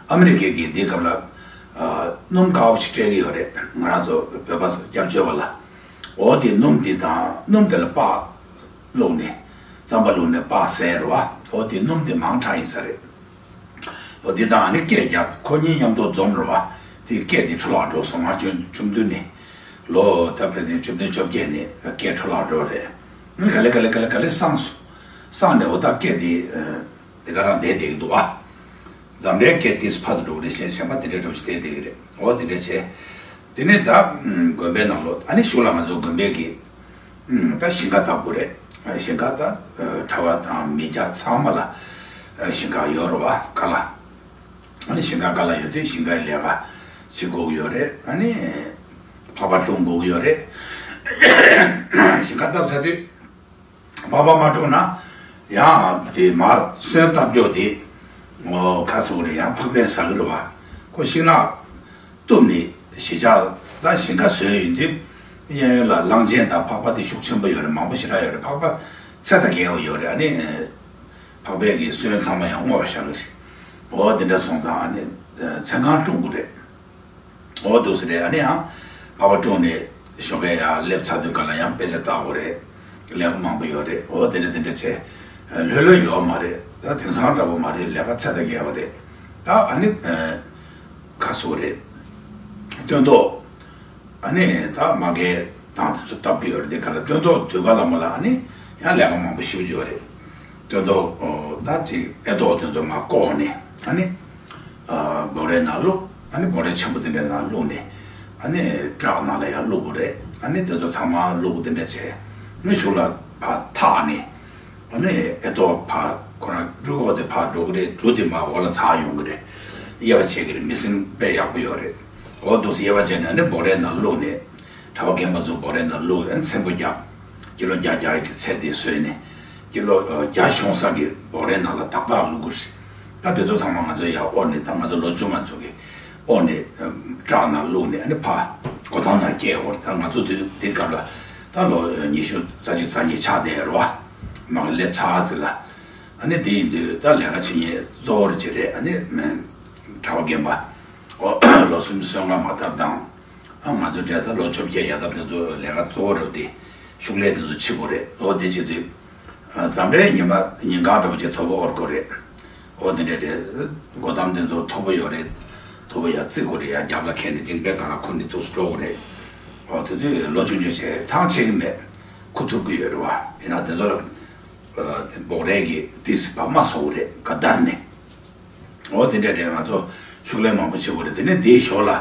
ཨ་མི་རི་ཀའི་གི་འདི་སྐབས་ལ་ཨ་སྣུམ་དཀར་པོ་ཞིག་སྤྲད་ཀྱི་ཡོད་རེད། ང་རང་ཚོ་བོད་པ་སྐྱབས་བཅོལ་བ་ལ། འོ་དེ་སྣུམ་དེ་དང་སྣུམ་དེ་ལ་སྤགས་བླུགས་ནས་རྩམ་པ་བླུགས་ནས་སྤགས་བཟས་རེད་བ། འོ་དེ་སྣུམ་དེ་མང་དྲགས་ཡིན་ས་རེད། འོ་དེ་དང་ཨ་ནི་སྐད་བརྒྱབ། ཁོ་གཉིས་མཉམ་དུ་འཛོམས་རེད་བ། དེ་སྐད་དེ་འཕྲོ་བརླག་འགྲོ་སོང་། ང་ཆུང་ཆུང་དུས་ནས་ལོ་ད་ཕལ་ཆེར་བཅུ་བདུན་བཅོ་བརྒྱད་ནས་སྐད་འཕྲོ་བརླག་འགྲོ་རེད། ཨ་ནི་ག་ལེ་ག་ལེ་ག་ལེ་ག་ལེ་སངས་སོང་། སངས་ནས་འོ་ད་སྐད་དེ་དེ་ག་རང་བསྡད་བསྡད་ཀྱི་འདུག་བ། འཛམ་གླིང་སྐད་དེ་ཕར་དུ་འགྲོ་གི་རེད། གཞན་གཞན་པ་དེ་འདྲའི་འགྲོ་ཞིག་བསྡད་བསྡད་ཀྱི་རེད། འོ་དེ་འདྲ་བྱས། དེ་ནས་ད་དགོན་པའི་ནང་ལོགས། ཨ་ནི་གཞུག་ལ་ང་ཚོ་དགོན་པའི་གི་ད་ཞིང་ཁ་བཏབ་དགོས་རེད། ཞིང་ཁ་ད་གྲྭ་པ་དང་མི་སྐྱ་ཚང་མ་ལ་ཞིང་ཁ་ཡོད་རེད་བ། ཁ་ལག་ཨ་ནི་ཞིང་ཁ་ཁ་ལག་ཡོད་དུས་ཞིང་ཁའི་ལས་ཀ་བྱེད་དགོས་ཀྱི་ཡོད་རེད། ཨ་ནི་ཕག་པ་བཀྲུང་དགོས་ཀྱི་ཡོད་རེད། ཞིང་ཁ་བཏབ་ཚར་དུས། པགས་པ་མ་བཀྲུངས་ན་ཡང་དེ་མར་སོན་བཏབ་རྒྱུ་དེ་ཁ་སོགས་རེ་ཡང་ཕག་པས་ཟ་གི་རེད་བ། ཁོ་ཤིང་ནགས་གཏུབ་ནས་གཞིས་ཆགས་ད་ཞིང་ཁ་བཟོས་ཡིན་དུས་གཡས་གཡོན་ལ་གླང་ཆེན་དང་ཕག་པ་དེ་ཤུགས་ཆེན་པོ་ཡོད་རེད། མང་པོ་ཞེ་དྲག་ཡོད་རེད། ཕག་པ་ཚད་དང་བརྒལ་བ་ཡོད་རེད། ཨ་ནི་ཕག་པས་ཀྱི་སོན་ཚང་མ་ཡང་སྔོ་བ་ཤར་གི་རེད། འོ་དེ་འདྲ་སོང་ཙང་ཨ་ནི་མཚན་གང་བཀྲུང་དགོས་རེད། འོ་འདུག་སེ་རེད། ཨ་ནི་ཡང་ཕག་པ་བཀྲུངས་ནས་ཞོགས་ཀས་ཡར་སླེབས་ཚར་དུས་ག་ལ་ཡང་དཔེ་ཆ་ལྟ་དགོས་རེད། ལས་ཀ་མང་པོ་ཡོད་རེད། འོ་དེ་འདྲ་དེ་འདྲ་བྱས་ལྷོད་ལྷོད་ཡོད་མ་རེད། ད་དེང་སང་འདྲ་པོ་མ་རེད། ལས་ཀ་ཚད་དང་བརྒལ་བ་རེད། ད་ཨ་ནི་ཁ་སོ་རེད། སྟོན་ཐོག་ཨ་ནི་ད་མ་གའི་དང་དེ་ཚོ་བཏབ་ཀྱི་ཡོད་རེད། དེ་ག་ལ་སྟོན་ཐོག་དུས་ག་ལ་མོ་ལ་ཨ་ནི་ཡང་ལས་ཀ་མང་པོ་ཞེ་པོ་ཅིག་ཡོད་རེད། སྟོན་ཐོག་ད་ཅིག་ཨེ་ཐོག་དེ་ཚོ་མར་བཀོག་ནས་ཨ་ནི་སྦོ་རའི་ནང་བླུགས། ཨ་ནི་སྦོ་རའི་ཆེན་པོ་དེ་འདྲའི་ནང་བླུགས་ནས་ ཨ་ནི་བྲག་ནང་ལ་ཡར་བླུགས་དགོས་རེད། ཨ་ནི་དེ་ཚོ་ཚང་མ་བླུགས་དེ་འདྲ་བྱས་ནི་གཞུག་ལ་ཕར་འཐག་ནས། ཨ་ནི་ཨེ་ཏོ་ཕར་ཁོ་རང་འབྲུ་ཁོག་དེ་ཕར་འགྲོ་གི་རེད། འབྲུ་དེ་མར་འོག་ལ་འཛག་ཡོང་གི་རེད། དབྱེ་བ་ཕྱེ་གི་རེད། མི་སེམས་དཔེ་ཡག་པོ་ཡོད་རེད། འོ་འདུག་སེ་དབྱེ་བ་ཕྱེ་ནས་ཨ་ནི་འབོག་རའི་ནང་བླུགས་ནས། གྲྭ་པ་རྒན་པ་ཚོ་འབོག་རའི་ནང་བླུགས་ཨ་ནི་ཚེམ་བུ་བརྒྱབ། ཀི་ལོ་བརྒྱ་བརྒྱ་གི་ཚད་དེ་བཟོས་ནས། ཀི་ལོ་བརྒྱ་ཤོང་ས་གི་འབོག་རའི་ནང་ལ་ཏག་ཏག་བླུགས་དགོས་རེད། ད་དེ་ཚོ་ཚང་མ་ང་ཚོ་ཡར་དབོར་ནས། ད་ང་ཚོ་ལོ་ཆུང་བ་ཚོ་གིས་དབོར་ནས་བྲག་ནང་བླུགས་ནས་ཨ་ནི་ཕར་སྒོ་ཐང་ནང་བསྐྱལ་ཡོད་རེད། ད་ང་ཚོ་དེ་དེ་སྐབས་ལ་ད་ལོ་ཉི་ཤུ་རྩ་གཅིག་རྩ་གཉིས་ཆགས་བསྡད་ཡོད་རེད་བ། མ་གི་སླེབས་ཚར་ཚེ་ལ། ཨ་ནི་དེ་ཡིན་དུས་ད་ལས་ཀ་བྱེད་མཁན་གཙོ་བོ་རེ་ཅིག་རེད། ཨ་ནི་གྲྭ་པ་རྒན་པ། ཨོ་ལོ་གསུམ་སོན་ལྔ་མ་ཐར་དང་། ཨ་ང་ཚོ་འདྲ་ད་ལོ་བཅོ་བརྒྱད་ཡར་ཐར་དེ་ཚོ་ལས་ཀ་གཙོ་བོ་རེད་དེ། ཤུགས་ལས་དེ་ཚོ་བྱེད་དགོས་རེད། ཨོ་དེ་བྱེད་དུས། ཨ་འཛམ་པའི་ཉི་མ་ཉིན་གང་འདྲ་པོ་ཅིག་མཐོ་པོ་དབོར་དགོས་རེད། ཨོ་དེ་འདྲ་རེད། སྒོ་ཐང་དེ་ཚོ་མཐོ་པོ་ཡོད་རེད། མཐོ་པོ་ཡར་བརྩིགས་དགོས་རེད། ཡར་རྒྱབ་ལ་ཁྱེར་ནས་མཇིང་པའི་སྒང་ལ་ཁུར་ནས་འདུག་སེ་འགྲོ་དགོས་རེད། ཨོ་དེ་དུས་ལོ་ཆུང་ཆུང་བྱས་ཐང་ཆད་གི་མེད། ཁུར་ཐུབ་གི་ཡོད་རེད་བ། ཡིན་ན་དེ་ཚོ་ལ། ཨ་འབོག་རའི་གི་ཏིས་བབས་མ་སོང་རེད་ག་བརྡར་ནས། འོ་དེ་འདྲ་རེད། ང་ཚོ་ཤུགས་ལས་མང་པོ་བྱེད་དགོས་རེད། དེ་ནས་དེའི་ཞོར་ལ་ཨ་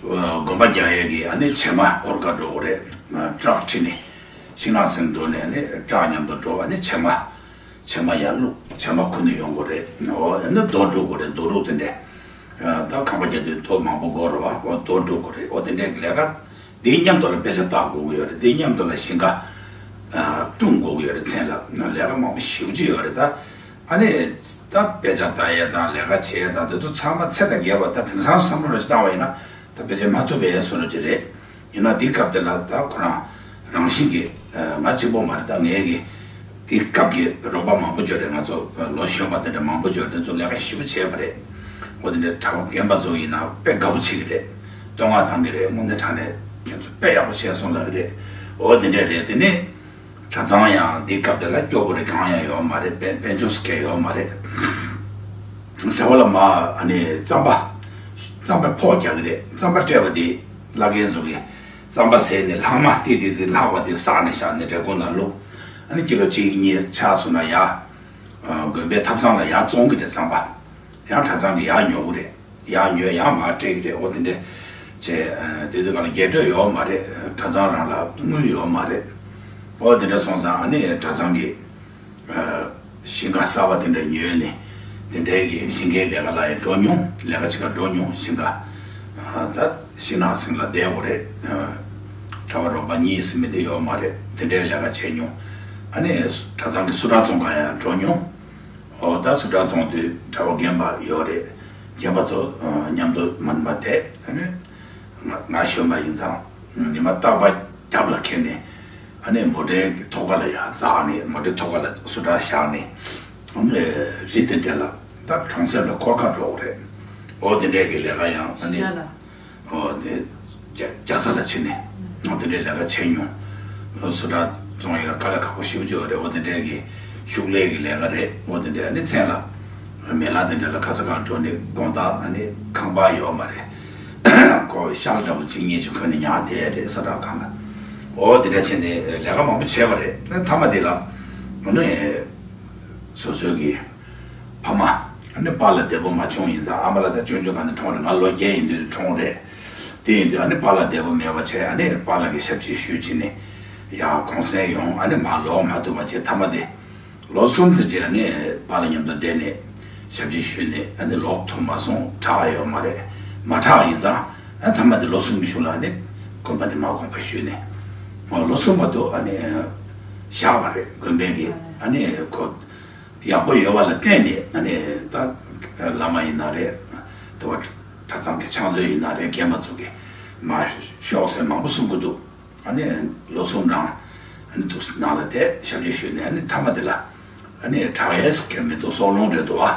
དགོན་པ་རྒྱག་ཡས་ཀྱི་ཨ་ནི་བྱེ་མ་དབོར་ག་འགྲོ་དགོས་རེད། ཨ་བྲག་ཁྲི་ནས་ཤིང་ནགས་སེང་འགྲོ་ནས་ཨ་ནི་བྲག་མཉམ་དུ་འགྲོ། ཨ་ནི་བྱེ་མ་བྱེ་མ་ཡར་བླུགས། བྱེ་མ་ཁུར་ནས་ཡོང་དགོས་རེད། འོ་ཨ་ནི་རྡོ་སྒྲུག་དགོས་རེད། རྡོ་རུག་དེ་འདྲ། ཨ་ད་ཁང་པ་རྒྱག་དུས་རྡོ་མང་པོ་དགོས་རེད་བ། འོ་རྡོ་སྒྲུག་དགོས་རེད། འོ་དེ་འདྲའི་ལས་ཀ། དེའི་མཉམ་དུ་ལ་དཔེ་ཆ་ལྟ་དགོས་ཀྱི་ཡོད་རེད། དེའི་མཉམ་དུ་ལ་ཞིང་ཁ་ཨ་བཀྲུང་དགོས་ཀྱི་ཡོད་རེད། མཚན་ལ་ལས་ཀ་མང་པོ་ཞེ་པོ་ཅིག་ཡོད་རེད། ད་ཨ་ནི་ད་དཔེ་ཆ་ལྟ་ཡས་དང་ལས་ཀ་བྱེད་ཡས་དང་དེ་ཚོ་ཚང་མ་ཚད་དང་བརྒལ་བ། ད་དེང་སང་བསམ་བློ་ར་ཅིག་བཏང་བ་ཡིན་ན་ད་ཕལ་ཆེར་མ་ཐུབ་པའི་བཟོ་འདྲ་ཅིག་རེད། ཡིན་ན་དེའི་སྐབས་དེ་ལ་ད་ཁོ་རང་རང་བཞིན་གྱིས་ཨ་ང་གཅིག་པོ་མ་རེད། ད་ངའི་གི་དེའི་སྐབས་ཀྱི་རོགས་པ་མང་པོ་ཅིག་རེད། ང་ཚོ་ལོ་གཞོན་པ་དེ་འདྲ་མང་པོ་ཅིག་དེ་ཚོ་ལས་ཀ་ཞེ་པོ་བྱས་པ་རེད། འོ་དེ་འདྲའི་གྲྭ་པ་རྒན་པ་ཚོ་ཡིན་ན་དཔེ་དགའ་པོ་བྱེད་ཀྱི་རེད། བསྟོད་བསྔགས་བཏང་གི་རེད། དངོས་གནས་དྲང་གནས་ཁྱེད་ཚོ་དཔེ་ཡག་པོ་བྱས་སོང་ལབ་ཀྱི་རེད། འོ་དེ་འདྲ་རེད། དེ་ནས་གྲྭ་ཚང་ཡང་དེའི་སྐབས་དེ་ལ་སྐྱོ་པོ་རེད། གང་ཡང་ཡོད་མ་རེད། དཔལ་དཔལ་འབྱོར་སྐད་ཡོད་མ་རེད། གྲྭ་པ་ལ་མ་ཨ་ནི་རྩམ་པ་རྩམ་པའི་ཕོགས་རྒྱག་གི་རེད། རྩམ་པ་སྤྲད་པ་དེ་བླ་རྒན་ཚོ་གིས་རྩམ་པ་བཟས་ནས་ལྷག་མ་ཏིག་ཏིག་ཅིག་ལྷག་པ་དེ་བསགས་ནས་བཞག་ནས་འབྲས་ཁུང་ནང་བླུགས། ཨ་ནི་ཀི་ལོ་གཅིག་གཉིས་ཆག་སོང་ན་ཡར་དགོན་པའི་ཐབ་ཚང་ལ་ཡར་བཙོང་གི་རེད། རྩམ་པ་ཡང་གྲྭ་ཚང་གིས་ཡར་ཉོ་གི་རེད། ཡར་ཉོས་ཡར་མར་སྤྲད་ཀྱི་རེད། འོ་དེ་འདྲ་བྱས། དེ་དུས་སྒང་ལ་རྒྱས་སྤྲོས་ཡོད་མ་རེད། གྲྭ་ཚང་རང་ལ་དངུལ་ཡོད་མ་རེད། འོ་དེ་འདྲ་སོང་ཙང་ཨ་ནི་གྲྭ་ཚང་གིས་ཞིང་ཁ་གསར་པ་དེ་འདྲ་ཉོས་ནས་དེ་འདྲའི་གི་ཞིང་ཁའི་ལས་ཀ་ལ་ཡང་འགྲོ་མྱོང་། ལས་ཀ་བྱེད་ག་འགྲོ་མྱོང་། ཞིང་ཁ་ད་ཤིང་ནགས་སེང་ལ་བསྡད་དགོས་རེད། གྲྭ་པ་རོགས་པ་གཉིས་ཟེར་མི་དེ་ཡོད་མ་རེད། དེ་འདྲའི་ལས་ཀ་བྱས་མྱོང་། ཨ་ནི་གྲྭ་ཚང་གི་སུ་ཊར་བཙོང་ག་ཡང་འགྲོ་མྱོང་། འོ་ད་སུ་ཊར་བཙོང་དུས་གྲྭ་པ་རྒན་པ་ཡོད་རེད། རྒན་པ་ཚོ་མཉམ་དུ་མ་ནི་མ་བསྡད། ཨ་ནི་ང་ང་གཞོན་པ་ཡིན་ཙང་ཉི་མ་རྟག་པར་རྒྱབ་ལ་འཁྱེར་ནས་ཨ་ནི་མོ་ཊའི་ཐོག་ཁ་ལ་ཡར་འཛེགས་ནས་མོ་ཊའི་ཐོག་ཁ་ལ་སུ་ཊར་བཞག་ནས་ཨ་ནི་རི་དེ་འདྲ་ལ་ད་གྲོང་གསེབ་ལ་འཁོར་ག་འགྲོ་དགོས་རེད། འོ་དེ་འདྲའི་གི་ལས་ཀ་ཡང་ཨ་ནི། ཤར་ལ། ཨོ་དེ་རྒྱ་རྒྱལ་ས་ལ་ཕྱིན་ནས་ཨོ་དེ་འདྲའི་ལས་ཀ་བྱས་མྱོང་། ཨོ་སུ་ཊར་བཙོང་ཡིན་ན་དཀའ་ལས་ཁག་པོ་ཞེ་པོ་ཅིག་ཡོད་རེད། ཨོ་དེ་འདྲའི་གི་ཤུགས་ལས་ཀྱི་ལས་ཀ་རེད། ཨོ་དེ་འདྲའི་ཨ་ནི་མཚན་ལ་མེ་ལ་དེ་འདྲ་ལ་ཁ་ས་གང་འགྲོ་ནས་དགོང་དག་ཨ་ནི་ཁང་པ་ཡོད་མ་རེད། ཁོ་ཤག་འདྲ་པོ་གཅིག་གཉིས་ཅིག་གོན་ནས་ཉལ་བསྡད་རེད། ས་ཁྲ་གང་ལ། ཨོ་དེ་འདྲ་བྱས་ནས་ལས་ཀ་མང་པོ་བྱས་པ་རེད། ཨ་མཐའ་མ་དེ་ལ་ཨ་ནི་སོ་སོའི་གི་ཕ་མ་ཨ་ནི་པཱ་ལགས་བདེ་པོ་མ་བྱུང་། ཡིན་ཙང་ཨ་མ་ལགས་ད་ཆུང་ཆུང་སྒང་ནས་གྲོངས་རེད། ང་ལོ་བརྒྱད་ཡིན་དུས་གྲོངས་རེད། དེ་ཡིན་དུས་ཨ་ནི་པཱ་ལགས་བདེ་པོ་མེད་པ་བྱས། ཨ་ནི་པཱ་ལགས་ཀྱི་ཞབས་ཕྱི་ཞུས་བྱས་ནས་ཡར་གུང་སེང་ཡོང་། ཨ་ནི་མར་ལོག་མ་ཐུབ་པ་བྱས། མཐའ་མ་དེ་ལོ་གསུམ་ཙམ་ཅིག་ཨ་ནི་པཱ་ལགས་མཉམ་དུ་བསྡད་ནས་ཞབས་ཕྱི་ཞུས་ནས་ཨ་ནི་ལོག་ཐུབ་མ་སོང་། དྲག་ཡོད་མ་རེད། མ་དྲག་ཡིན་ཙང་ཨ་མཐའ་མ་དེ་ལོ་གསུམ་གྱི་གཞུག་ལ་ཨ་ནི་དགོན་པ་དེ་མར་དགོངས་པ་ཞུས་ནས་ལོ་གསུམ་བར་དུ་ཨ་ནི་བཞག་པ་རེད། དགོན་པའི་གི་ཨ་ནི་ཁོ། ཡག་པོ་ཡོད་པ་ལ་བརྟེན་ནས་ཨ་ནི་ད་བླ་མ་ཡིན་ན་རེད། དེ་བ་གྲྭ་ཚང་གི་ཕྱག་མཛོད་ཡིན་ན་རེད། རྒན་པ་ཚོ་གིས་མར་ཤོག་ཟེར་མང་པོ་གསུང་གི་འདུག་ཨ་ནི་ལོ་གསུམ་རང་ཨ་ནི་འདུག་སེ་ནང་ལ་བསྡད་ཞབས་ཕྱི་ཞུས་ནས་ཨ་ནི་མཐའ་མ་དེ་ལ་ཨ་ནི་དྲག་ཡས་ཀྱི་མི་འདུག་སྲོག་རླུང་རེད་འདུག་ཨ།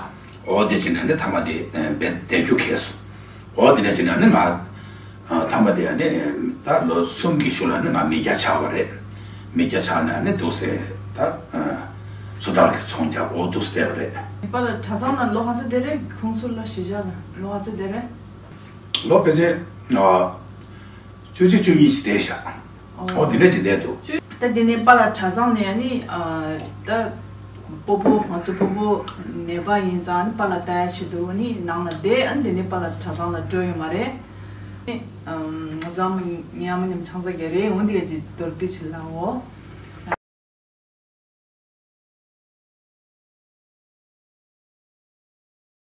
འོ་དེ་བྱས་ནས་ཨ་ནི་མཐའ་མ་དེ་བསྡད་རྒྱུ་ཁེལ་སོང་། འོ་དེ་འདྲ་བྱས་ནས་ཨ་ནི་ང་ཨ་མཐའ་མ་དེ་ཨ་ནི་ད་ལོ་གསུམ་གྱི་གཞུག་ལ་ཨ་ནི་ང་མི་སྐྱ་ཆགས་པ་རེད། མི་སྐྱ་ཆགས་ནས་ཨ་ནི་འདུག་སེ་ད་ཨ་སུ་ཊར་གྱི་ཚོང་རྒྱག་འོ་འདུག་སེ་བསྡད་པ་རེད། ནེ་པ་ལ་གྲྭ་ཚང་ནང་ལོ་ག་ཚོད་བསྡད་རེད། ཁོང་ཚོ་ལ་གཞིས་ཆགས་ལ་ལོ་ག་ཚོད་བསྡད་རེད། ལོ་ཕལ་ཆེར་ཨ་བཅུ་གཅིག་བཅུ་གཉིས་ཅིག་བསྡད་ཤག་ཨོ་འདི་འདྲ་ཅིག་བསྡད་འདུག་ད་དེ་ནས་པཱ་ལགས་གྲྭ་ཚང་ནས་ཨ་ནི་ཨ་ད་སྤོ་བོ་ང་ཚོ་སྤོ་བོ་ནད་པ་ཡིན་ཙང་ཨ་ནི་པཱ་ལགས་ལྟ་ཡ་ཆེད་དུ་ཨ་ནི་ནང་ལ་བསྡད། ཨ་ནི་དེ་ནས་པཱ་ལགས་གྲྭ་ཚང་ལ་འགྲོ་ཡོད་མ་རེད། ང་ཚོ་ཨ་མ་ངའི་ཨ་མ་མཉམ་ཆང་ས་རྒྱག་རེད། འོ་འདི་ག་ཅིག་མདོར་བསྡུས་ཅིག་ལབ་འོ།